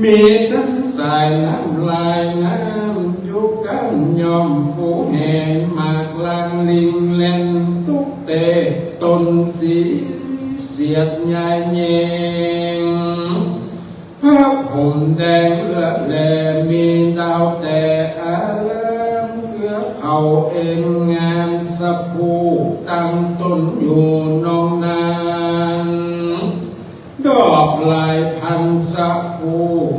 มีตึงสายน้ำลายน้ำจุกก้ำย่อมฟูแหง หมากลางลิงแล่นตุ๊กเตะ ต้นสีเสียดยายเยง ผ้าห่มแดงเลือดแล มีดาวแต่อาราม เครือเขาเอ็นงามสะพู ตั้งต้นอยู่นองนาน ดอกหลายพันสะพู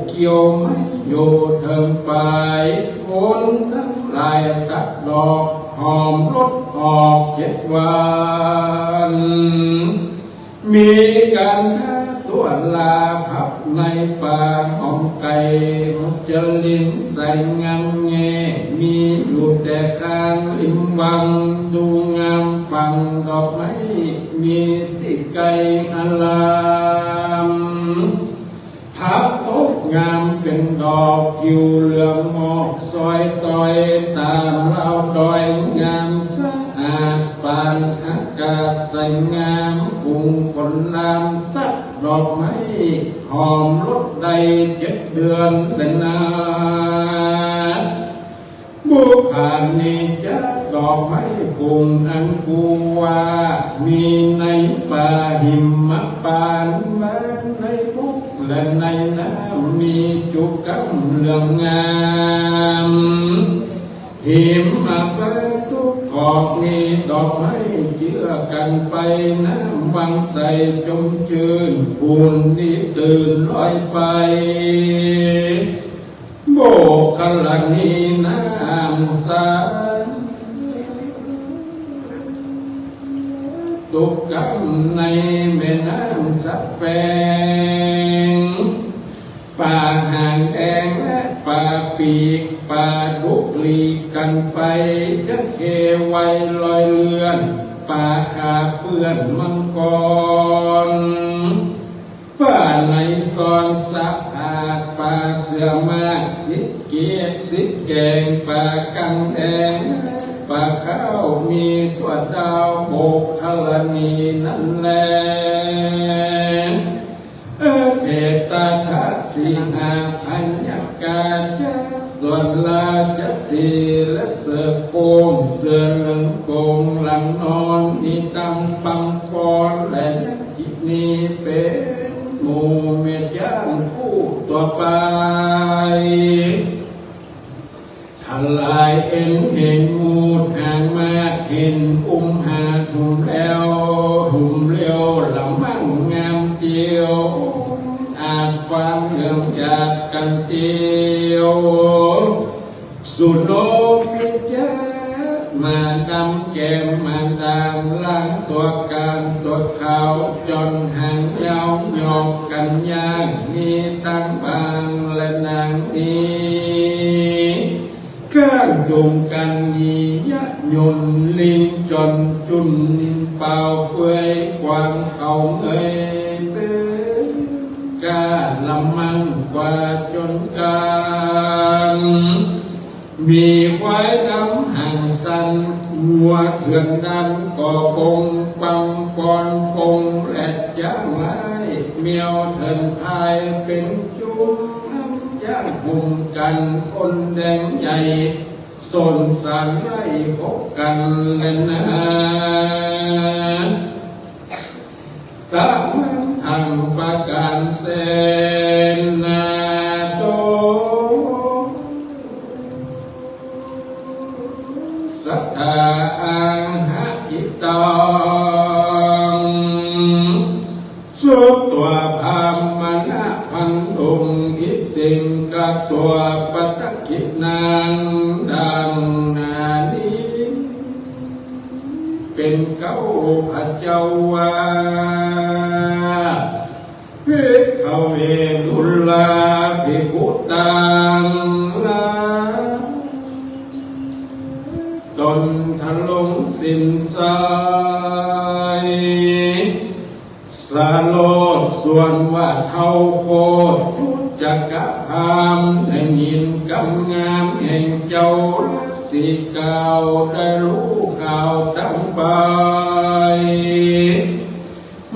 เกี่ยวไม้อยู่เถิงป๋าย คนตังหลายตัดดอก หอมรสออกเจ็ดวัน มีก๋านทาตั๋วลา พักในป่าหอมไก่ มุจลินใสงามแง่ มีอยู่แต่ข้างริมวัง ดูงามฝั่งดอกไม้ มีตี้ไกอาราม ผักตบงามเป๋นดอก ผิวเหลืองหมอกซอยตอย ต๋ามราวดอยงามสะอาด ปานอากาศใสงาม ฝูงคนลามตัดดอกไม้ หอมรสได้เจ็ดเดือนแลนา บุพผานีจักดอกไม้ฝูงอันกูว่า มีในป่าหิมมะปาน บ้านในบกและในน้ำ มีจุกก้ำเหลืองงาม หิมมะปานตุ๊กกอก มีดอกไม้เจื้อกั๋นไป น้ำวังใสจมจื้น ปูนนี้ตื่นลอยไป โมคคัลลานีน้ำใส ตุ๊กก้ำในแม่น้ำสะแฟง ป๋าหางแดงและป๋าปีก ป๋าดุกหลีกกั๋นไป จระเข้ว่ายลอยเลื่อน ป๋าขาเปื้อนมังกร ป๋าในซอนสะอาด ป๋าเสือมากสิบเกียกสิบแกง ป๋ากังแดง ป๋าข้าวมีตั๋วดาว โมคคัลลานีนั้นแล เออ เทตาทะสีหาพญากาจะ ส่วนราชสีห์และเสือโคร่ง เสือเหลืองโกงหลังนอน มีตังปังปอนและยักษ์ กินีเป๋นหมู่แม่จ๊างคู่ตั๋วไป ทลายเอ็นเห็นหมู่หางมาก เห็นอุ้มหาดหุมแล้ว หุมเลี้ยวละมั่งงามเตียว อาจฟางเหลืองหยาดกั๋นเตียว สุโนมิจา มาดำแก้มมาด่าง ล้างตั๋วก๋านตั๋วขาว จ่อนหางยาวหยอกกั๋นย่าง มีตังบางและนางนี้ ก้างจุ่มกั๋นหยียะหยุ่น ลิงจ่อนจุ่นเป่าเฟือย กวางเขาเงยเป๋นก้า ละมั่งกว่าจ่อนก๋าน มีควายดำหางสั้น งัวเถื่อนดันก่อปง ปังปอนปงและจ๊างหลาย แมวเถินพายเป๋นจุ้ม จ๊างหุมกั๋น อ้นแดงใหญ่ สนสารไล่พบกั๋นแลนา ตะมันตังประก๋านเสนาโต สัตถาอังหะอิตัง สุตวาพรามณะพันธุง อิสิงกะตวาปัตตกินัง ดังนานี้ เป๋นเก๊าพระเจ้าว่า ภิกขเว ดูราภิกขุตังหลาย ต๋นทรงสิ้นสาย สโลทส่วนว่าเท้าโคตร จุ จักรพราหมณ์ได้ยินกำงามแห่งเจ้าฤาษีกล่าว ได้ฮู้ข่าวตังไป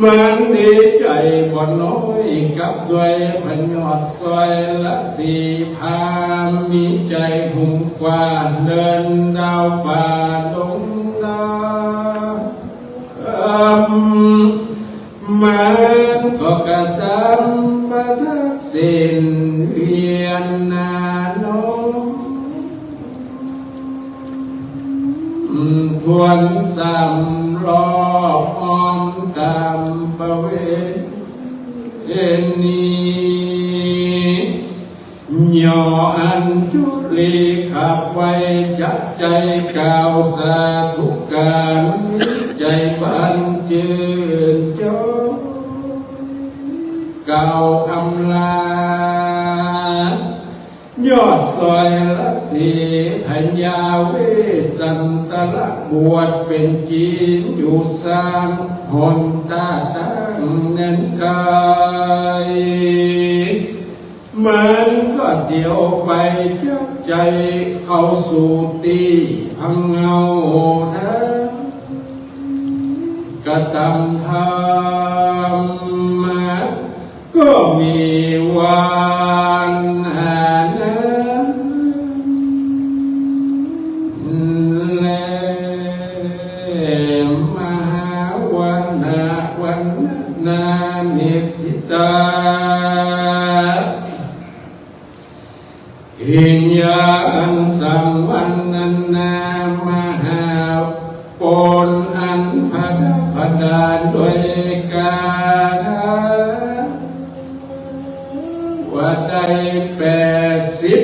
มันดีใจ๋บ่น้อยกับตวยพญอดสร้อยฤาษีพราหมณ์ มีใจ๋หุมขว้าเดินดาวป่าดงนา มันก็กระตำประทักษิณเวียนนาน้อม ทวนสำรอบอ้อมต๋ามประเวณี ย่ออัญชุลีขับไวจักใจ๋กล่าวสาธุก๋าน มีใจ๋บานจื้นจอยกล่าวอำลา ยอดสร้อยฤาษีพญาเวสสันตระบวชเป๋นจีนอยู่สร้างหนต๋าตั้งแดนไก๋ มันก็เตียวไปจักใจ๋เข้าสู่ตี้พังเงาทาง กระตำธรรมะก็มีวันหานั้นแล มหาวัณณะวันณนานิทธิตา หิงยาอันสังวรรณนามหาปณอันผดาผดาญด้วยคาถา ว่าได้แปดสิบ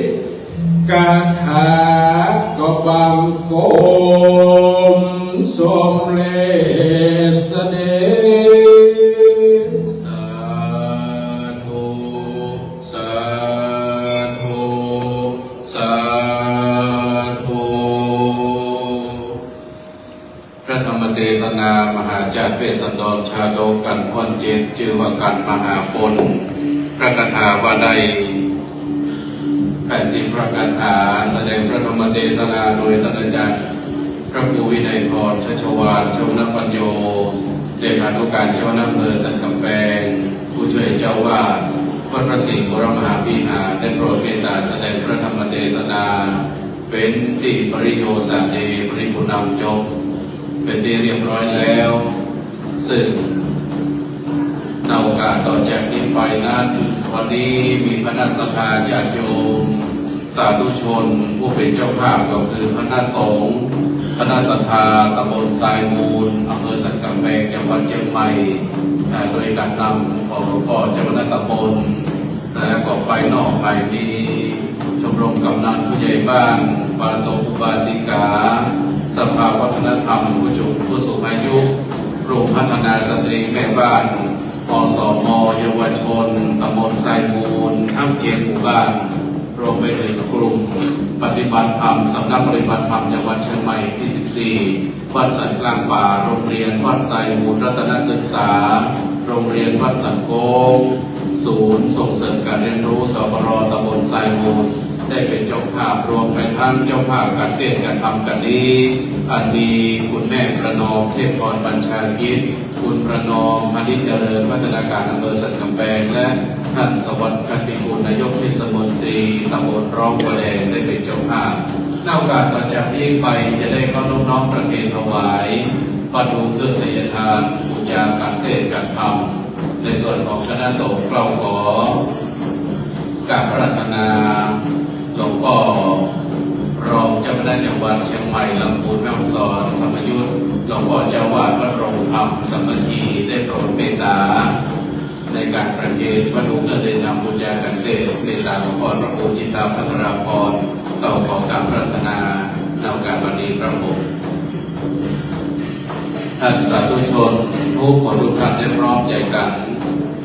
คาถา ก็บังคมสมเร็จเสด็จ สาธุ สาธุ สาธุ พระธรรมเตสนามหาจาติเวสสันดรชาดกกัณฑ์พ่อนเจ็ด จื้อว่ากัณฑ์มหาปณ พระคาถาว่าได้แปดสิบพระคาถา แสดงพระธรรมเตสนาโดยท่านอาจารย์พระครูวินัยทร ชัชวาล ชวนปัญโญ เลขานุการเจ้าคณะอำเภอสันกำแปง ผู้ช่วยเจ้าวาดวัดพระสิงห์วรมหาวิหาร ได้โปรดเมตตาแสดงพระธรรมเตสนา เป๋นตี้ปริโยสเน ปริภูนำจบ เป๋นตี้เรียบร้อยแล้ว ซึ่งในโอกาสต่อจากนี้ไปนั้น วันนี้มีคณะศรัทธาญาติโยม สาธุชนผู้เป๋นเจ้าภาพก็คือคณะสงฆ์ คณะศรัทธาตำบลทรายมูล อำเภอสันกำแปง จังหวัดเจียงใหม่ อ่า โดยก๋านนำของหลวงป้อเจ้าคณะตำบล และก็ภายนอกภายใน ชมรมกำนันผู้ใหญ่บ้าน อุบาสกอุบาสิกา สภาวัฒนธรรมผู้สูง ผู้สูงอายุ กลุ่มพัฒนาสตรีแม่บ้าน อสม เยาวชน ตำบลทรายมูล ทั้งเจ็ดหมู่บ้าน รวมไปถึงกลุ่มปฏิบัติธรรม สำนักปฏิบัติธรรมจังหวัดเชียงใหม่ที่สิบสี่ วัดสันกลางป่า โรงเรียนวัดทรายมูลรัตนศึกษา โรงเรียนวัดสันโค้ง ศูนย์ส่งเสริมการเรียนรู้ สปร ตำบลทรายมูล ได้เป๋นเจ้าภาพ รวมไปทั้งเจ้าภาพก๋านเตสน์ก๋านธรรมกั๋นนี้ อันมีคุณแม่ประนอม เทพพรบัญชากิจ คุณประนอม พานิชเจริญ พัฒนาการอำเภอสันกำแปง และท่านสวัสดิ์ ขัตติกุล นายกเทศมนตรีตำบลร้องกระแดง ได้เป๋นเจ้าภาพ ในโอกาสต่อจากนี้ไปจะได้เคารพน้อมประเคนถวาย วัตถุเครื่องไทยทาน บูชาก๋านเตสน์ก๋านธรรม ในส่วนของคณะสงฆ์เฮาขอกราบอาราธนาหลวงป้อรองเจ้าคณะจังหวัดเชียงใหม่ ลำพูน แม่ฮ่องสอน ธรรมยุต หลวงป้อเจ้าวาดวัดโรงธรรมสามัคคี ได้โปรดเมตตา ในก๋านประเคนวัตถุเครื่องไทยทาน บูชาก๋านเตสน์ เมตตาหลวงป้อพระครูจิตตาพัทราพร เฮาขอกราบอาราธนาในโอกาสวันนี้ครับผม ท่านสาธุชนทุกคนทุกท่านได้พร้อมใจ๋กั๋น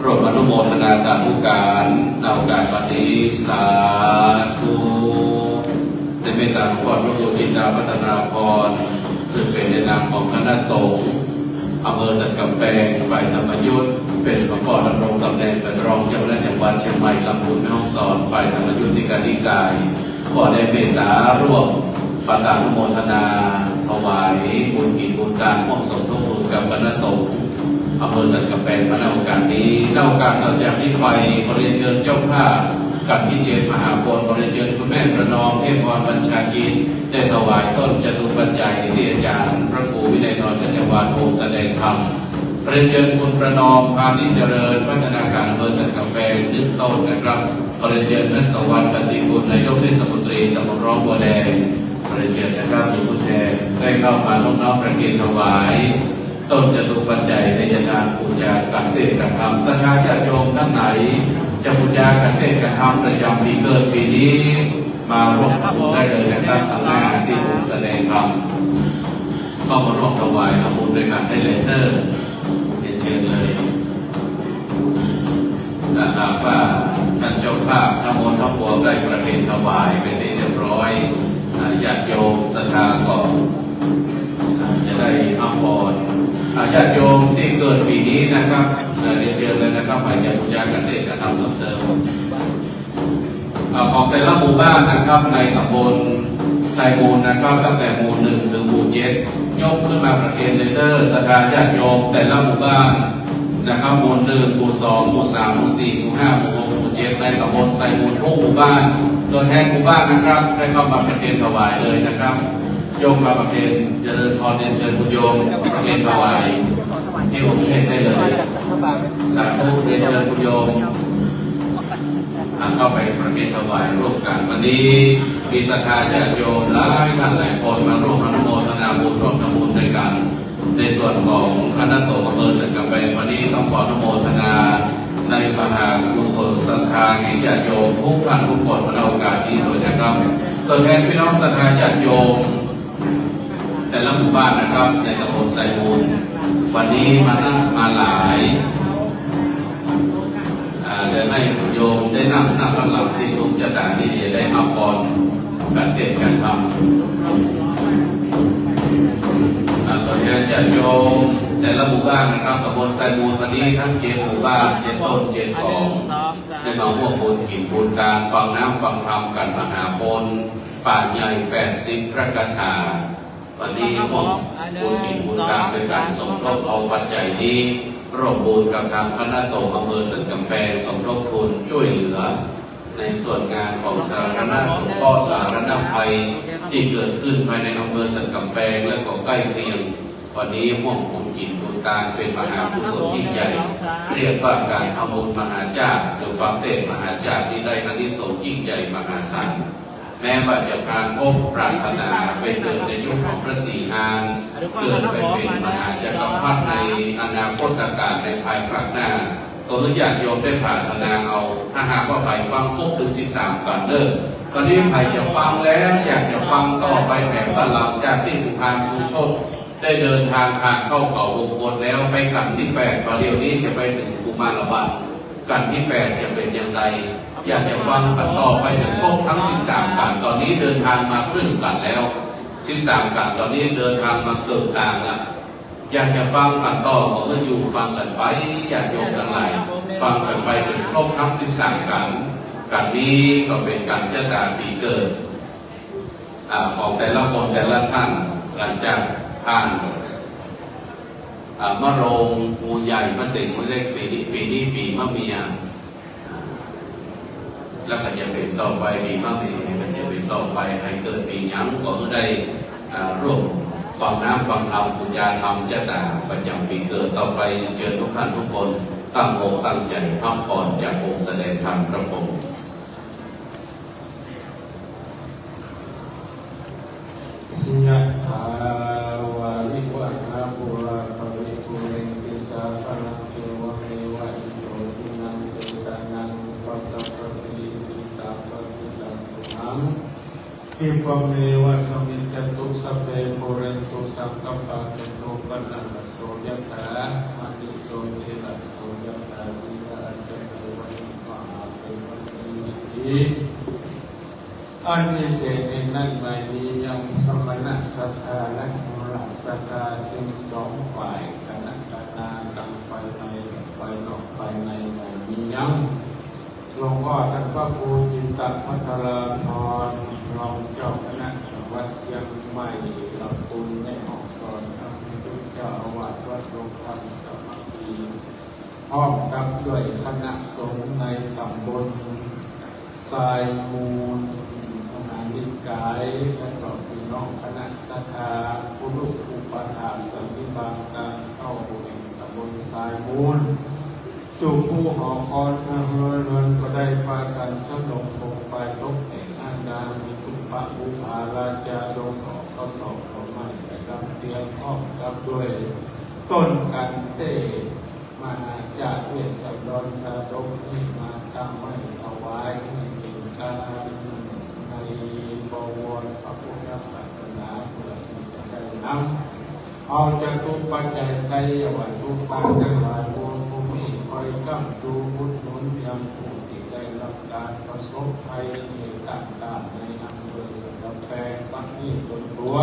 ร่วมอนุโมทนาสาธุก๋านในโอกาสวันนี้ สาธุ ในเมตตาหลวงป้อพระครูจิตตาพัทราพร ซึ่งเป๋นในนามของคณะสงฆ์อำเภอสันกำแปง ฝ่ายธรรมยุต เป๋นประกอบดำรงต๋ำแหน่งเป๋นรองเจ้าคณะจังหวัดเจียงใหม่ ลำพูน แม่ฮ่องสอน ฝ่ายธรรมยุติกานิกาย ก็ได้เมตต๋าร่วมปะตานุโมทนาถวายบุญกิจบุญตาน ร่วมสมทบบุญกับคณะสงฆ์อำเภอสันกำแปงมา ณ โอกาสนี้ ณ โอกาสต่อจากนี้ไป ขอเรียนเชิญเจ้าภาพกัณฑ์ที่เจ็ดมหาปณ ขอเรียนเชิญคุณแม่ประนอม เทพพรบัญชากิจ ได้ถวายต้นจตุปัจจัยที่อาจารย์พระครูวินัยทร ชัชวาล องค์แสดงธรรม เรียนเชิญคุณประนอม พานิชเจริญ พัฒนาการอำเภอสันกำแปง หนึ่งต้นนะครับ เรียนเชิญท่านสวัสดิ์ ตันติกุล นายกเทศมนตรีตำบลร้องบัวแดง เรียนเชิญนะครับ มีผู้แทนได้เข้ามาร่วมน้อมประเคนถวาย ต้นจตุปัจจัยทายทานปู๋จากัณฑ์เตศน์กัณฑ์ธรรม ศรัทธาญาติโยมท่านไหน จะปู๋จากัณฑ์เตศน์กัณฑ์ธรรมประจำปี๋เกิดปี๋นี้ มาร่วมทำบุญได้เลยนะครับ ตางหน้าตี้องค์แสดงธรรม ก็มาร่วมถวายทำบุญด้วยกั๋นได้เลยเน้อ เรียนเชิญเลย ถ้าหากว่าต้านเจ้าภาพทั้งหมดทั้งปวงได้ประเคนถวายเป๋นตี้เรียบร้อย อ่า ญาติโยมศรัทธาก็ อ่า จะได้ฮับผ่อน อ่า ญาติโยมตี้เกิดปี๋นี้นะครับ อ่า เรียนเชิญเลยนะครับ ใผจะปู๋จากัณฑ์เตศน์กัณฑ์ธรรมเพิ่มเติม อ่า ของแต่ละหมู่บ้านนะครับ ในตำบลไซมูลนะครับ ตั้งแต่หมู่หนึ่งถึงหมู่เจ็ด ยกขึ้นมาประเคนเลยเน้อ ศรัทธาญาติโยมแต่ละหมู่บ้านนะครับ หมู่หนึ่ง หมู่สอง หมู่สาม หมู่สี่ หมู่ห้า หมู่หก หมู่เจ็ด ในตำบลไซมูลทุกหมู่บ้าน ตัวแทนหมู่บ้านนะครับ ได้เข้ามาประเคนถวายเลยนะครับ ยกมาประเคนเจริญพร เรียนเชิญคุณโยมประเคนถวายที่องค์เทพได้เลย สาธุ เรียนเชิญคุณโยม อ่า เข้าไปประเคนถวายร่วมกั๋น วันนี้มีศรัทธาญาติโยมหลายท่านหลายคนมาร่วมอนุโมทนาบุญ ร่วมทำบุญด้วยกั๋น ในส่วนของคณะสงฆ์อำเภอสันกำแปง วันนี้ต้องขออนุโมทนาในมหากุศลศรัทธาแห่งญาติโยมทุกท่านทุกคน มาในโอกาสนี้ด้วยนะครับ ตัวแทนพี่น้องศรัทธาญาติโยม แต่ละหมู่บ้านนะครับ ในตำบลไซมูล วันนี้มานักมาหลาย อ่า เดี๋ยวหื้อโยมได้นั่ง นั่งข้างหลังตี้สุขจะต๋านี่ เดี๋ยวได้ฮับผ่อนกัณฑ์เตศน์กัณฑ์ธรรม อ่า ตัวแทนญาติโยมแต่ละหมู่บ้านนะครับ ตำบลไซมูล วันนี้ทั้งเจ็ดหมู่บ้าน เจ็ดต้น เจ็ดของ ได้มาร่วมบุญกิ๋นบุญตาน ฟังน้ำฟังธรรมกั๋นมหาปณ ป่าใหญ่แปดสิบพระคาถา วันนี้ร่วมบุญกิ๋นบุญตานด้วยกั๋น สมทบเอาปัจจัยนี้ ร่วมบุญกับตางคณะสงฆ์อำเภอสันกำแปง สมทบทุนช่วยเหลือ ในส่วนงานของสาธารณสงเคราะห์สาธารณภัยตี้เกิดขึ้นภายในอำเภอสันกำแปงและก็ใกล้เคียง วันนี้ร่วมบุญกิ๋นบุญตานเป๋นมหากุศลยิ่งใหญ่ เรียกว่าก๋านทำบุญมหาชาติ หรือฟังเตศน์มหาชาติตี้ได้อานิสงส์ยิ่งใหญ่มหาศาล แม้ว่าจะปรารภพปรารถนาไปเกิดในยุคของพระศรีอาน เกิดไปเป๋นมหาจักรพรรดิในอนาคตกาลในภายภาคหน้า ก็หื้อญาติโยมได้ปรารถนาเอา ถ้าหากว่าใผฟังครบเถิงสิบสามกัณฑ์เน้อ ตอนนี้ใผจะฟังแล้วอยากจะฟังต่อไปแถมตะหลังจากตี้ครูพานชูโชติได้เดินทางผ่านเข้าเขาวงกตแล้ว ไปกัณฑ์ตี้แปด ประเดี๋ยวนี้จะไปเถิงกุมารบัล กัณฑ์ตี้แปดจะเป๋นอย่างไร อยากจะฟังกั๋นต่อไปเถิงครบทั้งสิบสามกัณฑ์ ตอนนี้เดินทางมาครึ่งกัณฑ์แล้ว สิบสามกัณฑ์ ตอนนี้เดินทางมาเกิ่งตางละ อยากจะฟังกั๋นต่อ ก็หื้ออยู่ฟังกั๋นไป ญาติโยมตังหลาย ฟังกั๋นไปจ๋นครบทั้งสิบสามกัณฑ์ กัณฑ์นี้ก็เป๋นกัณฑ์จะต๋าปี๋เกิด อ่า ของแต่ละคนแต่ละท่าน หลังจากผ่าน อ่า มะโรง งูใหญ่ มะเสง งูเล็ก ปี๋นี้ ปี๋นี้ปี๋มะเมีย แล้วก็จะเป๋นต่อไปปี๋มะเมีย ก็จะเป๋นต่อไป ใผเกิดปี๋หยังก็หื้อได้ อ่า ร่วมฟังน้ำฟังธรรม ปู๋จาธรรมจะต๋าประจ๋ำปี๋เกิดต่อไป เจิญทุกท่านทุกคนตั้งอกตั้งใจ๋ฮับผ่อนจากองค์แสดงธรรมครับผม Yathā vārivahā pūrā paripūrenti sāgaraṃ, evameva ito dinnaṃ petānaṃ upakappati. Icchitaṃ patthitaṃ tumhaṃ khippameva samijjhatu, sabbe pūrentu saṅkappā, cando paṇṇaraso yathā, maṇi jotiraso yathā, ghīvācakkhavallī sahasā, punarevatāmati. อันพิเศษในนั้นหมายนี้ยังสมณะศรัทธาและคฤหัสถ์ศรัทธาจึงสองฝ่าย คณะทนายกรรมภายใน ภายนอกภายในบ่มีหยัง หลวงพ่อต้านพระครูจิตตภัทราภรณ์ รองเจ้าคณะจังหวัดเจียงใหม่ ละปูนแม่ฮ่องสอน พระภิกษุเจ้าอาวาสวัดดงธรรมสามัคคี พร้อมกับด้วยคณะสงฆ์ในตำบลทรายมูล มหานิกาย และก็พี่น้องคณะศรัทธา ผู้ลูกอุปัฏฐากสันนิบาตการเข้าแห่งตำบลทรายมูล จุผู้หอคอนเฮือนเรือนก็ได้ปากั๋นสนมคงไปตกแต่งอันดา มีตุปะปุปผาราจาดงดอกข้าวตอกดอกไม้ประจำเตียง พร้อมกับด้วยต้นกันเต มหาจาเวสสันดรชาดกนี้มาตั้งไว้ถวายให้เป็นการในบวรพระพุทธศาสนา เพื่อที่จะได้นำ เอาจตุปัจจัยไตรยวัตถุทั้งหลาย มวลภูมิคอยค้ำจุอุดหนุนยังผู้ที่ได้รับการประสบภัยในต่างๆ ในอำเภอสันกำแพงบัดนี้ตนตัว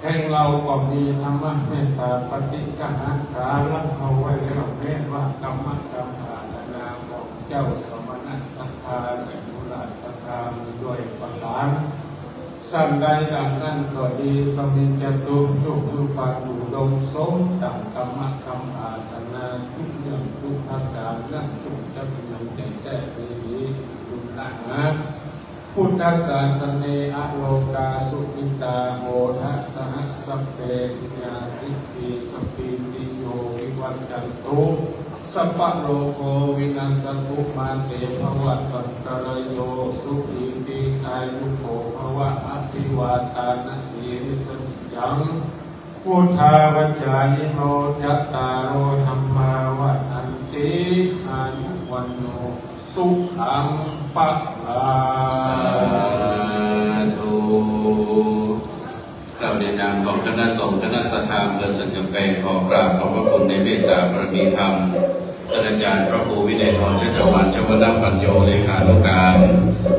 แห่งเฮาก็มีธรรมะเมตตาปฏิกหาการักเอาไว้แล้ว แม้ว่ากำมะกำอาราธนาของเจ้าสมณะศรัทธา และมูลศรัทธามีด้วยประการ สันใดดังนั้นก็ดี สมิจจตุ จุคือปานอุดมสมดังกำมะกำอาราธนา จุยังจุประการนั้น จุจะมีแก่แจ้งดีดีดุลนะ พุทธศาสเน อโลกา สุขิตา โหทะสะ สะหัสสะเป ญาติ สะปีติโย วิวัจจันตุ สัพพะโรโค วินัสสะตุ มา เต ภะวัตวันตะราโย สุขี ทีฆายุโก ภะวะ อะภิวาทานะสีลิสสะนิจจัง วุฑฒาปะจายิโน จัตตาโร ธัมมา วัฑฒันติ อายุ วัณโณ สุขัง พะลัง สาธุ ครับ ในนามของคณะสงฆ์คณะศรัทธาอำเภอสันกำแพง ขอกราบขอบพระคุณในเมตตาบารมีธรรม ท่านอาจารย์พระครูวินัยทร ชัชวาล ชวนปัญโญ เลขานุการ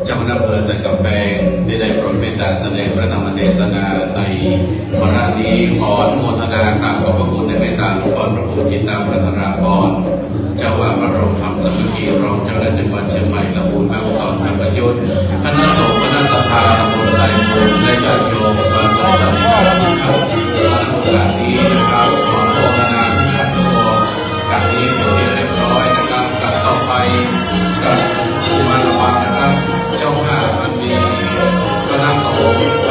เจ้าคณะอำเภอสันกำแพง ที่ได้โปรดเมตตาแสดงพระธรรมเทศนาในวาระนี้ ขออนุโมทนากราบขอบพระคุณในเมตตาหลวงพ่อพระครูจิตตภัทราภรณ์ เจ้าอาวาสวัดดงธรรมสามัคคี รองเจ้าคณะจังหวัดเชียงใหม่ และผู้นำสอนธรรมยุทธ คณะสงฆ์คณะศรัทธาตำบลทรายมูล และญาติโยมอุบาสกสามเณรทุกท่าน มาณโอกาสนี้นะครับ ขออนุโมทนาทุกท่านทุกคน การนี้เป็นที่เรียบร้อยนะครับ กลับต่อไป กลับมาระวังนะครับ เจ้าภาพอันดี คณะสงฆ์